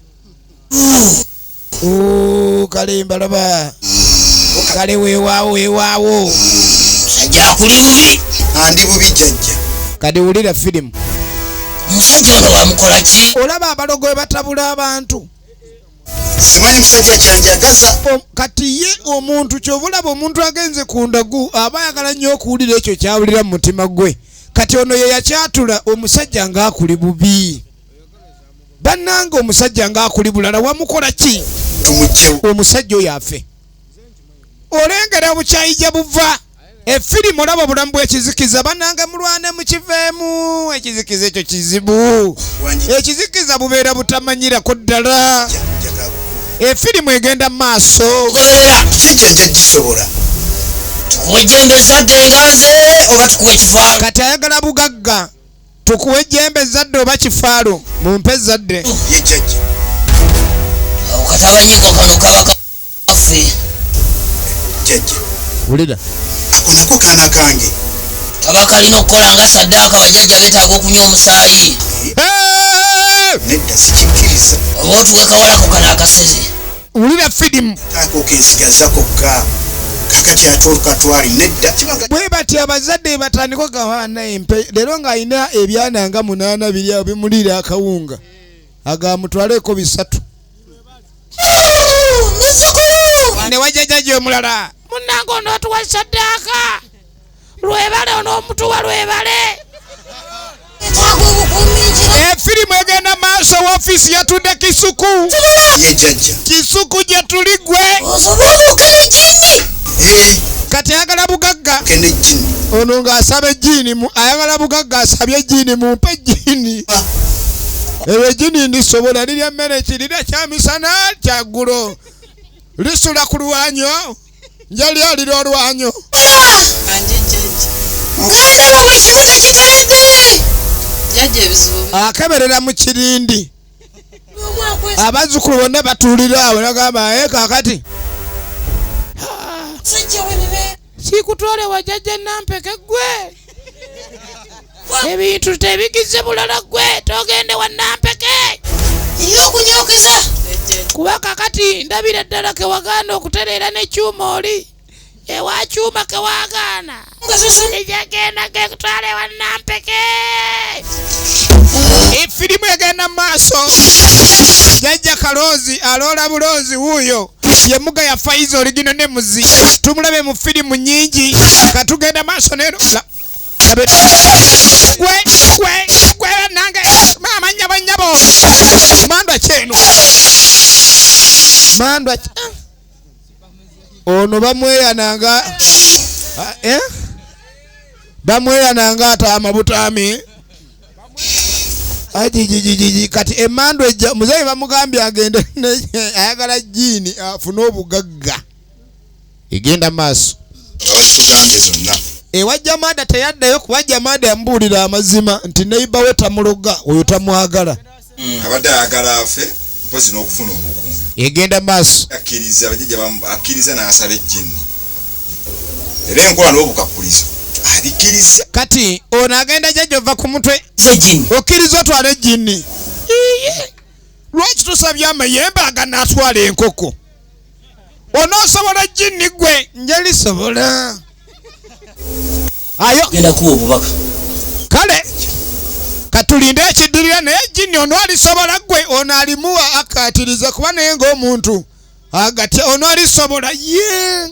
Kale mbalaba. Kale weewaawo weewaawo. Musajja akuli bubi. Andi bubi jjajja. Kati wulira firimu. Musajja ono wamukola ki? Olaba abalogo bwe batabula abantu. Simanyi musajja kyanjagaza. Kati ye omuntu ky'ova olaba omuntu agenze ku ndagu aba ayagala nnyo okuwulira ekyo ky'awulira mu mutima gwe. Kati ono ye yakyatula omusajja ng'akuli bubi. Bannange omusajja ng'akuli bulala wamukola ki? Tumugyewo. Omusajja oyo afe. Olengera obukyayi gye buva. Efirimu olaba obulamu bw'ekizikiza bannange mulwane mukiveemu. Ekizikiza ekyo kizibu. Ekizikiza bubeera butamanyirako ddala. Efirimu egenda mu maaso. Jjajja nja gisobola. Tukuwe ejjembe ezzadde nga nze oba tukuwe ekifaalo? Kati ayagala bugagga. Tukuwe ejjembe ezzadde oba kifaalo? Mumpe ezzadde. Ye jjajja. Awo kati Katabanyigo kano kaba kaffe. Jjajja. Wulira. Ako nako kaana kange. Kaba kalina okukola nga saddaaka, bajjajja beetaaga okunywa omusaayi. Nedda sikikkiriza. Oba otuwe kawalako kano akasezi. Wulira firimu. Kaako kensigaza kokka. Kakati ate olukatwali nedda. Bwe batyo abazadde batandika okugamba naye mpe leero ng'alina ebyana nga 8 biri awo bimuliira akawunga. Agamutwaleko 3. Muzzukulu! Ne wajja jjajja omulala. Munnange onootuwa saddaaka. Lwebale onoomutuwa lwebale. Efirimu egenda maaso, woofiisi yatudde Kisuku. Ye jjajja. Kisuku gye tuli gwe. Kati ayagala bugagga. Ono ng'asaba ejjiini, ayagala bugagga asabye ejjiini, mumpe ejjiini. Eryo ejjiini ndisobola, lirya mmere ki, lirya kyamisana kyaggulo. Lisula ku lwanyo, nja lyalira olwanyo. Akeberera mu kirindi. Abazzukulu bonna batuulira awo nagamba kaakati. Sikutwale wa jjajja Nampeke ggwe. Ebintu tebigize bulala ggwe, togende wa Nampeke. Kuba kakati ndabira ddala ke wagaana okutereera n'ekyuma oli. Ewa kyuma ke wagaana. Ejagenda gekutwale wa Nampeke. Efirimu egenda mu maaso. Jjajja Kaloozi aloola buloozi wuuyo. Ye muga ya Faiza oligino ne muzi. Tumulabe mu firimu nnyingi. Katugenda maaso neno. Gwe gwe gwe nange maama nnyabo nnyabo. Mandwa kyeno. Mandwa ono bamweyananga bamweyananga ata amabutaami. Ajijijiji kati emandwa ejja muzeeyi bamugambye agende ayagala jjiini afune obugagga. Egenda maaso. Ewa Jamada teyaddayo kuba Jamada yamubuulira amazima nti neighbor we tamuloga oyo tamwagala. Abadde ayagala afe mpozi n'okufuna obukuumi. Egenda maaso. Akkiriza abajjajja akkiriza n'asaba ejjinni. Era enkola n'obukakulizo abikkiriza. Kati ono agenda jjajja ova ku mutwe. Okkiriza otwala ejjinni. Lwaki tusabye amayembe aganaatwala enkoko? Onoosobola ejjinni ggwe? Nja lisobola. Ayo. Genda kuwa obubaka. Kale katulinde ekiddirira naye ejjinni ono alisobola ggwe ono alimuwa akaatiriza kuba naye ng'omuntu agatya ono alisobola ye.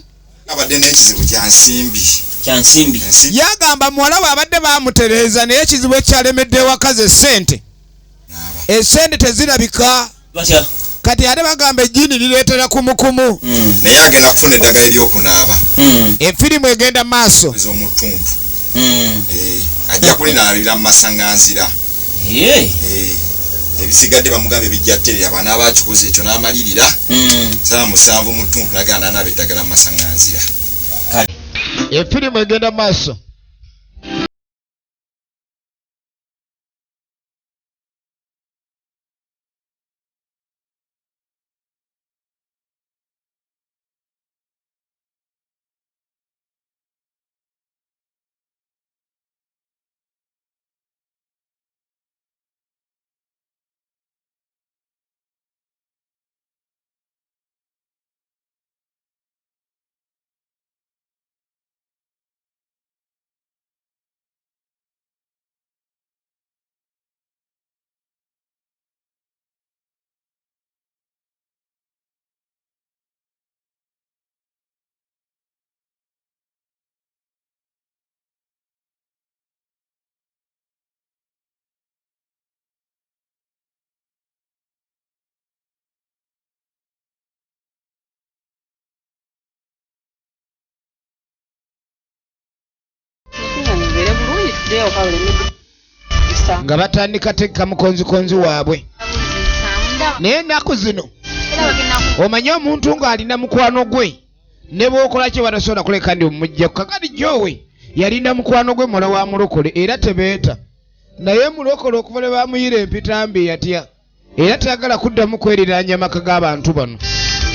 Abadde n'ekizibu kya nsimbi. Kya nsimbi. Yagamba muwala we abadde baamutereeza naye ekizibu ekyalemedde ewaka ze ssente. Essente tezirabika. Kati ate bagamba ejjini lireetera kumukumu. Naye agenda kufuna eddagala ery'okunaaba. Efirimu egenda maaso. Ez'omutundu. Ajja kulinaabira mu masaŋŋanzira. Ebisigadde bamugambye bijja tterera bw'anaaba akikoze ekyo n'amalirira. Ssaawa 7 mu ttuntu n'agenda n'anaaba eddagala mu masaŋŋanzira. Efirimu egenda maaso. Nga batandika tekka mukonzikonzi waabwe. Naye ennaku zino omanye omuntu ng'alina mukwano gwe ne bw'okola kye batasobola kuleka ndi omujja. Kakati Jowe yalina mukwano gwe muwala wa mulokole era tebeeta. Naye mulokole okuva lwe baamuyira empitambi yatya. Era tayagala kuddamu kweriraanya maka g'abantu bano.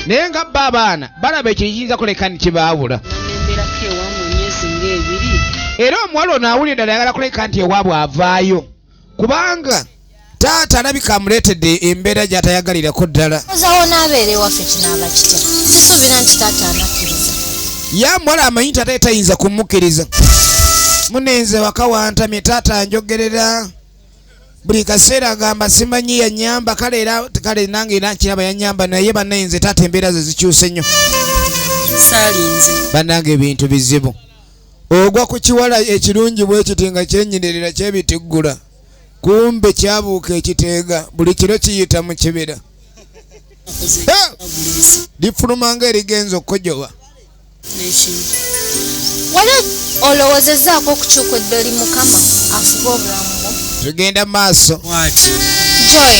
Naye nga bo abaana balaba ekyo kiyinza kuleka nti kibaawula. Nembeerako ewammwe emyezi ng'ebiri. Era omuwala ono awulira ddala ayagala kuleka nti ewaabwe avaayo kubanga taata alabika amuleetedde embeera gy'atayagalirako ddala. Ozawo n'abeera ewaffe kinaaba kitya? Sisuubira nti taata anakkiriza. Ye omuwala amanyi nti ate tayinza kumukkiriza. Munenze waka wantamye taata anjogerera buli kaseera agamba simanyi yanyamba kale era kale nange era nkiraba yanyamba naye bannaye nze taata embeera ze zikyuse nnyo. Saalinze. Bannange ebintu bizibu. Ogwa ku kiwala ekirungi bwe kiti nga kyenyinirira kyebitiggula kumbe kyabuuka ekiteega buli kiro kiyita mu kibira. Lifuluma nga erigenza okukojoba. Wali olowoozezaako okukyuka odda eri Mukama afuge obulamu bwo? Tugenda maaso. Joy,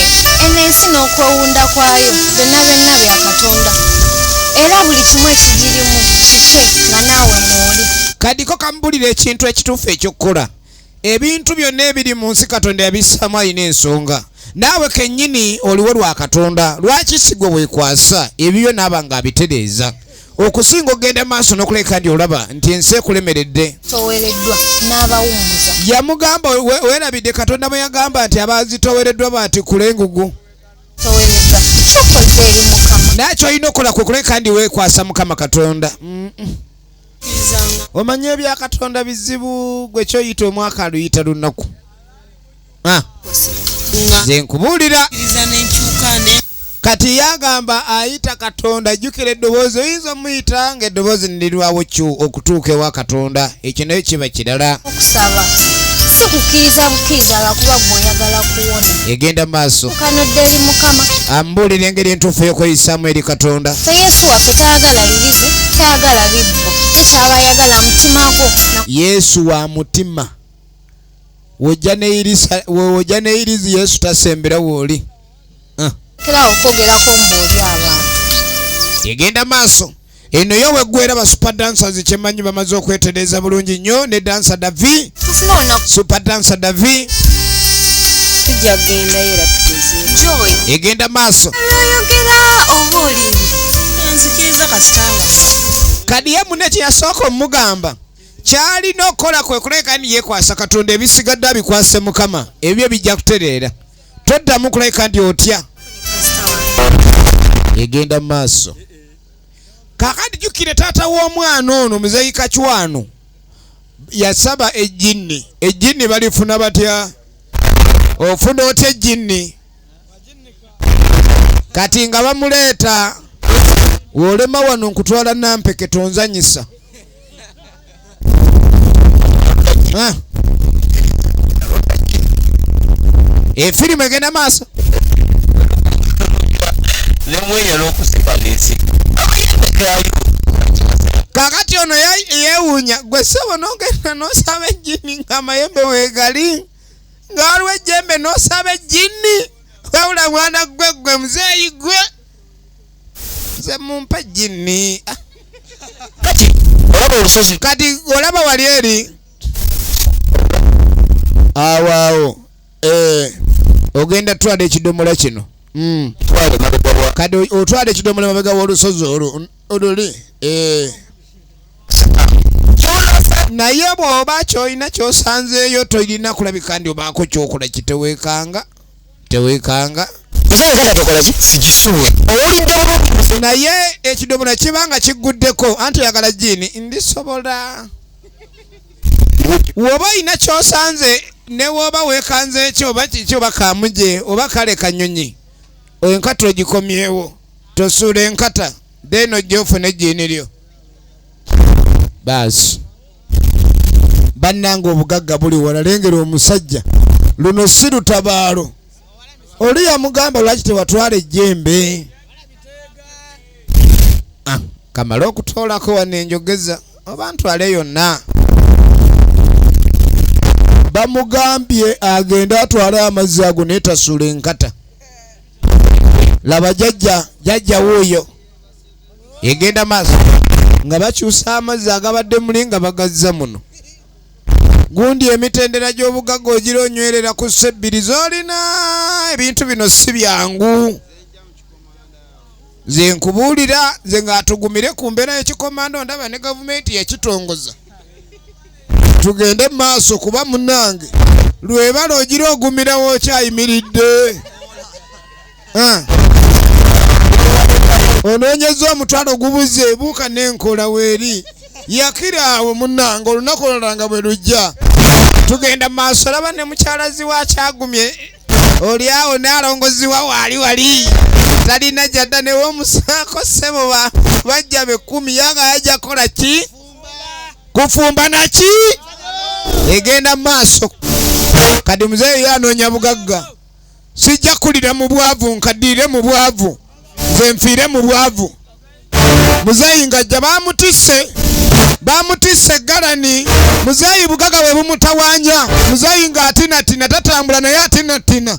eno ensi n'okwewunda kwayo byonna byonna bya Katonda era buli kimu ekigirimu kikye nga naawe mw'oli. Kadiko kamubulira ekintu ekituufu eky'okukola. Ebintu byonna ebiri mu nsi Katonda yabissaamu alina ensonga. Naawe kennyini oliwo lwa Katonda. Lwaki si gwe weekwasa ebibyo n'aba ng'abitereeza? Okusinga okugenda maaso n'okuleka nti olaba nti ensi ekulemeredde. Towereddwa n'abawummuza. Yamugamba weerabidde Katonda bwe yagamba nti abazitoowereddwa baatikkula engugu. Towereddwa kyokoze eri Mukama. Naye ky'olina okukola kwe kuleka ndi weekwasa Mukama Katonda. Omanyi ebya Katonda bizibu gwe kyoyita omwaka aluyita lunaku. Nze nkubuulira. Kati yagamba ayita Katonda, jjukira eddoboozi oyinza omuyita ng'eddoboozi ne lirwawo kyu okutuuka ewa Katonda, ekyo nayo kiba kirala. Okusaba si kukkiriza bukkiriza lwakuba gwe oyagala kuwona. Egenda maaso. Kanodde eri Mukama. Ambuulira engeri entuufu ey'okweyisaamu eri Katonda. Ffe Yesu waffe tayagala birizi, tayagala bibbo, ye kyaba ayagala mutima gwo. Yesu wa mutima. Wojja ne irizi Yesu tasembera wooli. Kera okwogerako mbu oli abantu. Egenda maaso. Eno yo weggwera ba super dancers kyemanyi bamaze okwetereeza bulungi nnyo ne dancer Davi. Super dancer Davi. Tujja kugendayo era tugezeeko. Joy. Egenda maaso. Oyogera oba olimba? Nzikiriza kasita nga. Kadi ye munne kye yasooka omugamba kyalina okukola kwe kuleka nti yeekwasa Katonda ebisigadde abikwase Mukama ebyo bijja kutereera. Toddamu kuleka nti otya. Egenda mu maaso. Kaakati jjukire taata w'omwana ono Muzeeyi Kacwano yasaba ejjinni. Ejjinni balifuna batya? Ofuna otya ejjinni? Kati nga bamuleeta w'olema wano nkutwala Nampeke tonzanyisa. Efirimu egenda maaso. Kakati ono yeewuunya gwe ssebo n'ogenda n'osaba ejjinni ng'amayembe weegali nga waliwo ejjembe n'osaba ejjinni wabula mwana gwe gwe muzeeyi gwe nze mumpe ejjinni. Kati olaba olusozi. Kati olaba wali eri awo awo ogenda twala ekidomola kino. Kati otwala ekidomola mabega w'olusozi olwo oluli. Naye bw'oba ky'olina ky'osanzeeyo tolina kulabika ndi obaako ky'okola kiteweekanga. Teweekanga. Naye ekidomola kiba nga kigguddeko anti oyagala jjiini ndisobola. Bw'oba olina ky'osanze ne bw'oba weekanze ekyo oba kiki oba kaamuje oba kale kanyonyi enkata ogikomyewo tosuula enkata then ojje ofune ejjiini lyo. Baasi bannange obugagga buli wala lengera omusajja luno si lutabaalo. Oli yamugamba lwaki tewatwala ejjembe. Kamale okutoolako wano enjogeza oba ntwale yonna. Bamugambye agende atwale amazzi ago naye tasuula enkata. Laba jjajja, jjajja wuuyo egenda maaso nga bakyusa amazzi agabadde muli nga bagazza muno. Gundi emitendera gy'obugagga ogira onywerera ku ssebbiri z'olina. Ebintu bino si byangu. Nze nkubuulira, nze ng'atugumire ku mbeera y'ekikomando, ndaba ne gavumenti yakitongoza. Tugende mu maaso kuba munnange lwebala ogira ogumirawo okyayimiridde. Onoonyeza omutwalo gubuze, buuka n'enkola weeri. Yakira awo munnange olunaku olulala nga bwe lujja. Tugenda mu maaso, olaba ne mukyalazi wa kyagumye oli awo n'alongoziwa waali wali talina gy'adda ne w'omusaako ssebo bajja be 10 yanga yajja kukola ki? Kufumba naki? Egenda mu maaso. Kati muzeeyi anoonya bugagga. Sijja kulira mu bwavu, nkaddiire mu bwavu, nze nfiire mu bwavu. Muzeeyi ng'ajja bamutisse eggalani. Muzeeyi bugagga bwe bumutawaanya. Muzeeyi ng'atinatina, tatambula naye atinatina.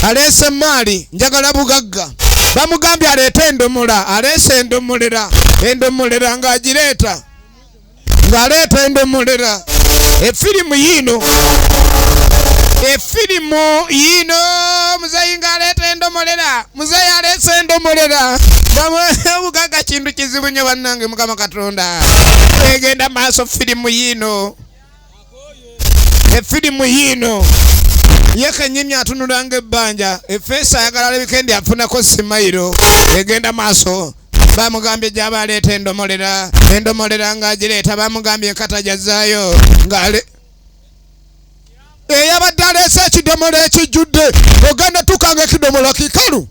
Aleese emaali, njagala bugagga. Bamugambye aleete endomola, aleese endomolera, endomolera ng'agireeta, ng'aleeta endomolera. Efirimu yiino, efirimu yiino. Muzeeyi ng'aleeta endomolera, muzeeyi aleese endomolera. Obugagga kintu kizibu nnyo bannange, Mukama Katonda. Egenda maaso firimu yiino, efirimu yiino. Ye kennyini atunula ng'ebbanja, efeesi ayagala alabike ndi afunako simayiro. Egenda maaso. Bamugambye gy'aba aleeta endomolera, endomolera ng'agireeta. Bamugambye enkata gy'azzaayo ng'ale eyabadde aleese ekidomola ekijjudde. Ogenda tukanga ekidomola kikalu,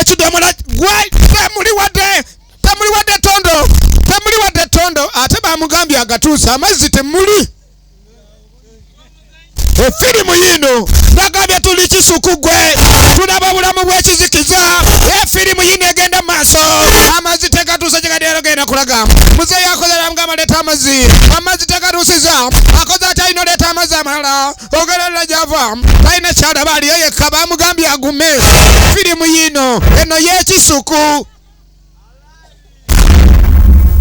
ekidomola gwe temuli wadde, temuli wadde ttondo, temuli wadde ttondo. Ate bamugambye agatuuse amazzi temuli. Efirimu yiino bagambye tuli kisuku gwe, tulaba bulamu bw'ekizikiza. Efirimu yiino egenda mu maaso, amazzi tegatuuse kyegadde genda kulaga. Muzeeyi akoze bamugamba aleeta amazzi, amazzi tegatuusiza. Akoze atya alina oleeta amazzi amalala, ogerera gy'ava talina kyalaba, aliyo yekka. Bamugambye agume. Firimu yiino eno y'ekisuku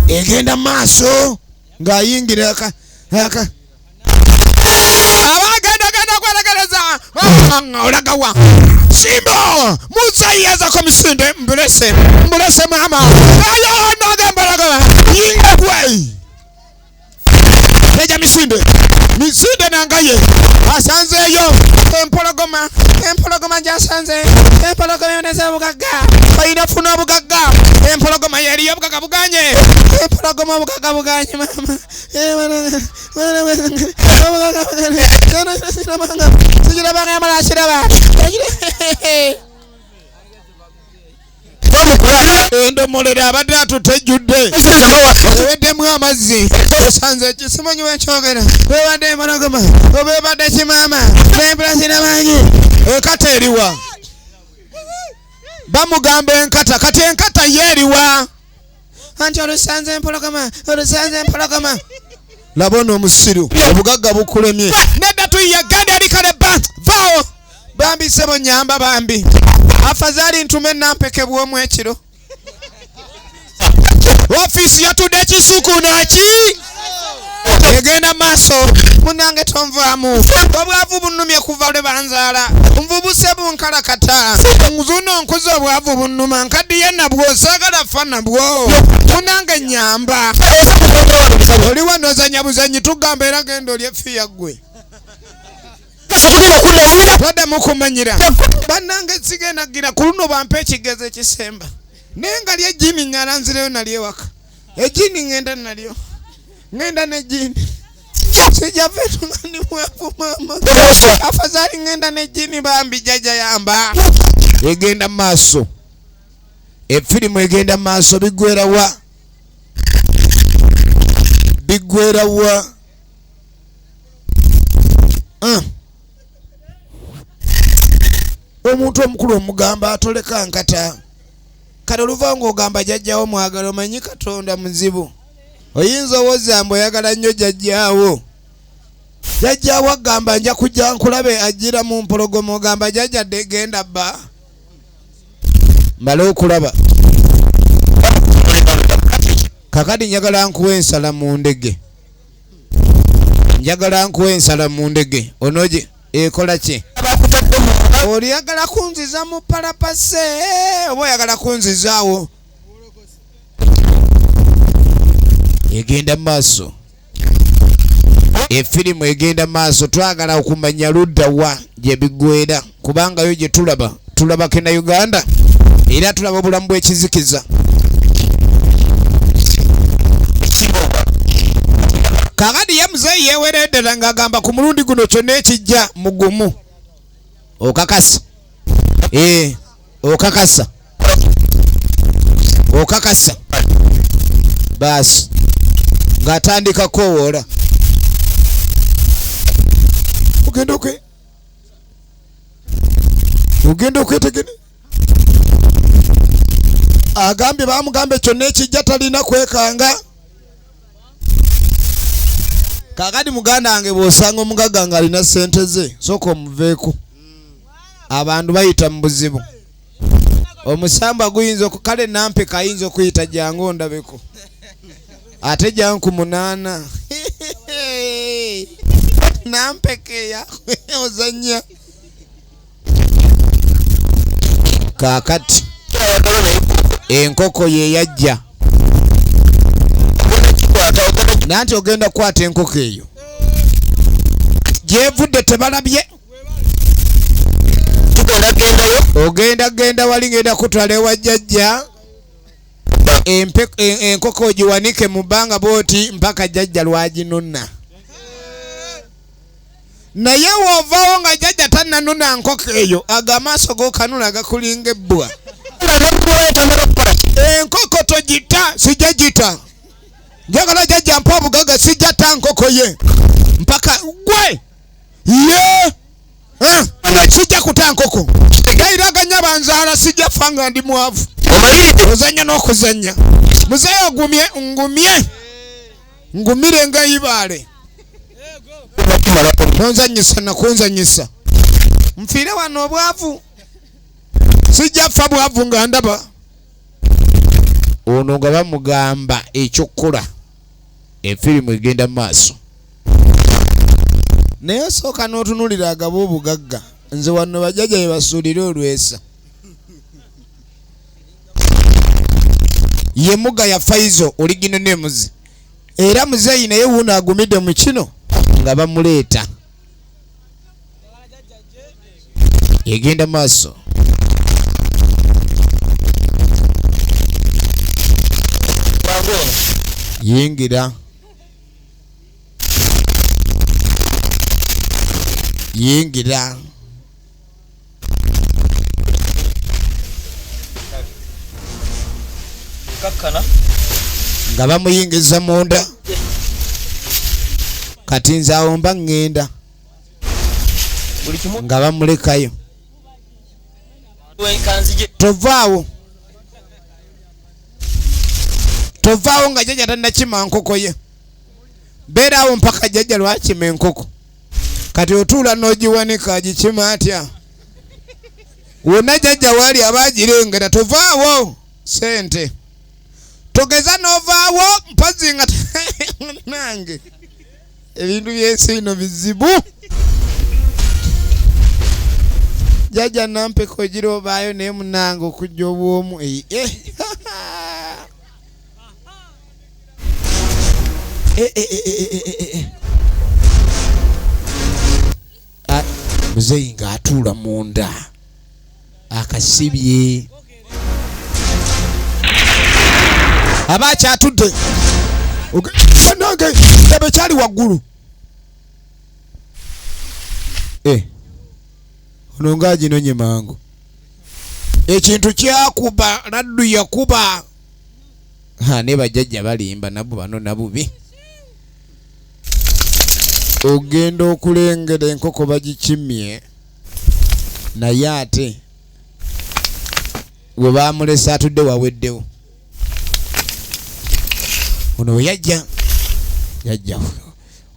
egenda mu maaso ng'ayingira aka abagenda genda kweregereza olagawa simba. Muzeeyi yazako misinde, mbulese mbulese maama ayo nagamba lagala yinga gwe eja misinde misinde nangaye asanzeeyo empologoma, empologoma gyasanze, empologoma yoneza obugagga, balina funa obugagga. Empologoma yeriyo obugagga buganye, empologoma obugagga buganye maama, obugagga buganye, sigirabanga yamala akiraba. Endomolera abadde atutejjudde eweddemu amazzi, osanze ekisimanyi wekyogera webadde empologoma oba ebadde kimaama nempula zinamanyi. Enkata eriwa? Bamugamba enkata, kati enkata ye eriwa? Anti olusanze empologoma, olusanze empologoma. Laba ono omusiru, obugagga bukulemye. Nedda tuyiye genda eri kale ba vaawo bambi ssebo nnyamba bambi afazaali ntume nampeke bw'omu ekiro. Ofiisi yatudde ekisuku naki egenda maaso. Munnange tonvaamu, obwavu bunnumye kuva lwe banzaala, nvubuse bunkalakata, nzuno nkuze obwavu bunnuma, nkaddiye nabwo, saagala fa nabwo. Munnange nnyamba, oli wano ozannya buzannyi, tugamba era genda olye ffiya ggwe. Toddamu kumanyira bannange, sigenda gira ku luno bampe ekigezo ekisemba, naye nga ly'ejjiini ŋŋala nzireyo nalyo ewaka. Ejjiini ŋŋenda nalyo, ŋŋenda n'ejjiini, sijja feetunga ndi mwavu maama, afazaali ŋŋenda n'ejjiini bambi jjajja yamba. Egenda mu maaso efirimu, egenda mu maaso. Biggwera wa? Biggwera wa? Omuntu omukulu omugamba atoleka nkata, kale oluva ng'ogamba jjajjawo mwagala, omanyi Katonda muzibu. Oyinza owozza mbu oyagala nnyo jjajjaawo, jjajjaawo agamba nja kujja nkulabe, ajjira mu mpologoma, ogamba jjajja dde genda bba mmale okulaba. Kakati njagala nkuwa ensala mu ndege, Njagala nkuwa ensala mu ndege onoje ekola ki? Oliyagala kunziza mu palapase oba oyagala kunzizaawo? Egenda maaso, efirimu egenda maaso. Twagala okumanya ludda wa gye biggwera, kubanga yo gye tulaba tulabako na Uganda, era tulaba obulamu bw'ekizikiza. Kakati ye muzeeyi yeewereddera ng'agamba ku mulundi guno kyonna ekijja mugumu. Okakasa, okakasa, okakasa. Baasi ng'atandika kowoola. Ogenda okwetegene. Agambye bamugambe kyonna ekijja talina kwekanga. Kakati muganda wange bw'osanga omugagga ng'alina ssente ze, sooka omuveeko. Abantu bayita mu buzibu. Omusamba guyinza kale nampeka ayinza okuyita jangu ondabeko, ate jangu ku 8. Nampeke ozannya. Kaakati enkoko ye yajja nanti ogenda kukwata enkoko eyo gyevudde tebalabye. Ogenda genda wali ngenda kutwala ewa jjajja, enkoko ogiwanike mu bbanga bw'oti mpaka jjajja lwaginona. Naye w'ovaawo nga jjajja tannanona nkoko eyo, ago amaaso g'okanula gakulinga ebbwa. Enkoko togita, sijja gita. Njagala jjajja mpa obugagga, sijja ta nkoko ye mpaka gwe ye. Sijja kuta nkoko. Gayiraganya banzaala, sijja fa nga ndi mwavu. Ozannya n'okuzannya. Muzeeyi ogumye, ngumye, ngumire nga ibaale. Tonzannyisa nakunzannyisa, nfiire wano obwavu, sijja fa bwavu nga ndaba. Ono nga bamugamba ekyokukola, efirimu egenda mu maaso. Naye osooka n'otunuulira agaba obugagga. Nze wano bajjajja be basuulire olwesa. Ye muga ya Faizo oligino nemuzi. Era muzeeyi naye wuuno agumidde mu kino nga bamuleeta. Egenda maaso. Yingira. Yingira. Nga bamuyingiza munda. Kati nze awo mba ŋŋenda. Nga bamulekayo. Tovaawo. Tovaawo nga jjajja tannakima nkoko ye. Beeraawo mpaka jjajja lwakima enkoko. Kati otuula n'ogiwanika agikima atya? Wonna jjajja waali aba agirengera. Tovaawo ssente. Togeza n'ovaawo mpozzi nga nange. Ebintu by'ensi eno bizibu. Jjajja nampeka ogira obaayo naye munnange okujja obwomu. Muzeeyi ng'atuula munda akasibye. Aba akyatudde. Nange ndaba ekyali waggulu. Ono ng'aginonye mangu. Ekintu kyakuba, laddu yakuba. Ne bajjajja balimba nabo bano nabubi. Ogenda okulengera enkoko bagikimye, naye ate we bamulese atudde waweddewo. Ono we yajja, yajja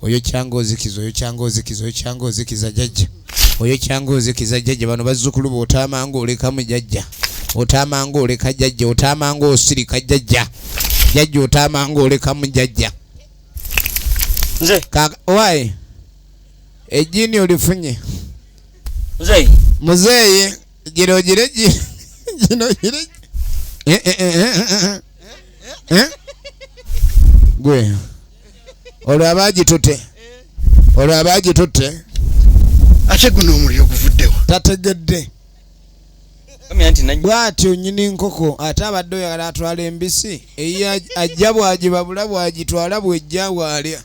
oyo kyanga ozikiza, oyo kyanga ozikiza, oyo kyanga ozikiza jjajja, oyo kyanga ozikiza jjajja. Bano bazzukulu bo otaamanga olekamu jjajja, otaamanga oleka jjajja, otaamanga osirika jjajja, jjajja otaamanga olekamu jjajja. Nze. Wayi ejjini olifunye. Muzeeyi. Muzeeyi gino gire gino gire. Gwe olwo abagitutte, olwo abagitutte. Ate guno omuliro guvuddewa? Tategedde. Bw'atyo nnyini nkoko ate abadde oyagala atwala embisi eyiye, ajja bw'agibabula bw'agitwala bw'ejja bw'alya.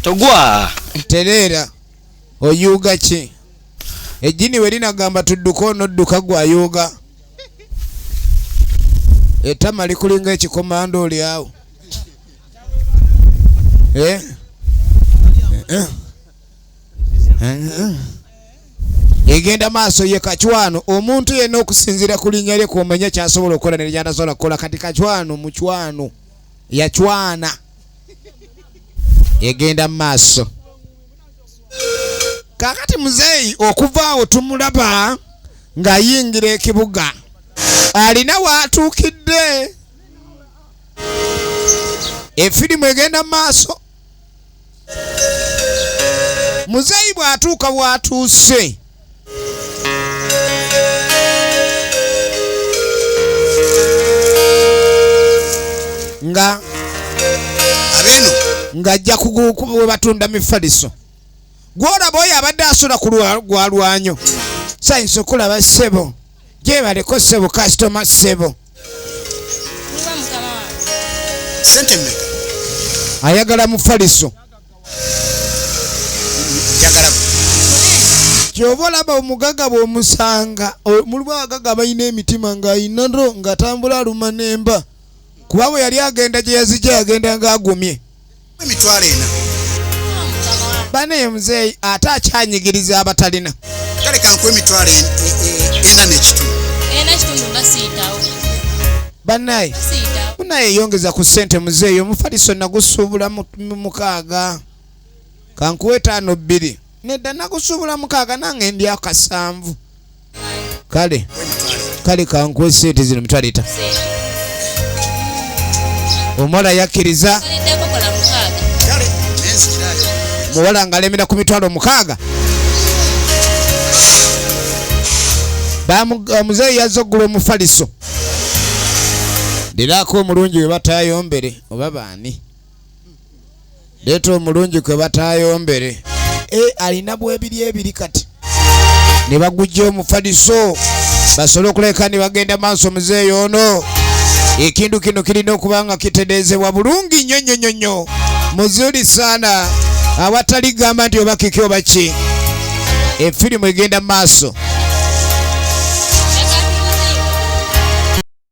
Togwa. Tereera oyuuga ki? Ejjini we linagamba tudduka onodduka gw'ayuuga. Ettama likulinga ekikomando oli awo. Egenda maaso ye Kacwano. Omuntu yenna okusinziira ku linnya lye kw'omanya ky'asobola okukola ne ly'atasobola kukola. Kati Kacwano mucwano yacwana. Egenda maaso. Kaakati muzeeyi okuva awo tumulaba ng'ayingira ekibuga. Alina w'atuukidde. Efirimu egenda maaso. Muzeeyi bw'atuuka w'atuuse. Nga abeno ng'ajja we batunda mifaliso. Gw'olaba oyo abadde asula ku gwa lwanyo. Sayinza okulaba ssebo. Gyebaleko ssebo kasitoma ssebo. Sente mmeka? Ayagala mufaliso. Njagala. Ky'oba olaba omugagga bw'omusanga, mulimu abagagga balina emitima ng'ayina ro ng'atambula aluma n'emba. Kuba bwe yali agenda gye yazijja yagenda ng'agumye. Emitwalo ena. Bane muzeeyi ate akyanyigiriza abatalina. Kale kankuwe emitwalo ena n'ekitundu. Ena ekitundu nga siyitawo. Bannaye. Siyitawo. Munnaye yongeza ku ssente muzeeyi, omufaliso nagusuubula mu 6. Kankuwe 5 2. Nedda nagusuubula 6 nange ndi akasanvu. Kale. Kale kankuwe ssente zino mitwalo etaano. Omuwala yakkiriza. Muwala ng'alemera ku mitwalo 6. Muzeeyi yazze okugula omufaliso. Liraako omulungi we bataayombere oba baani? Leeta omulungi kwe bataayombere. Alina bwebiri ebiri kati. Ne bagujja omufaliso basobole okuleka ne bagenda maaso muzeeyi ono. Ekintu kino kirina okuba nga kitereezebwa bulungi nnyo nnyo nnyo nnyo. Muzuri sana awatali gamba nti oba kiki oba ki. Efirimu egenda maaso.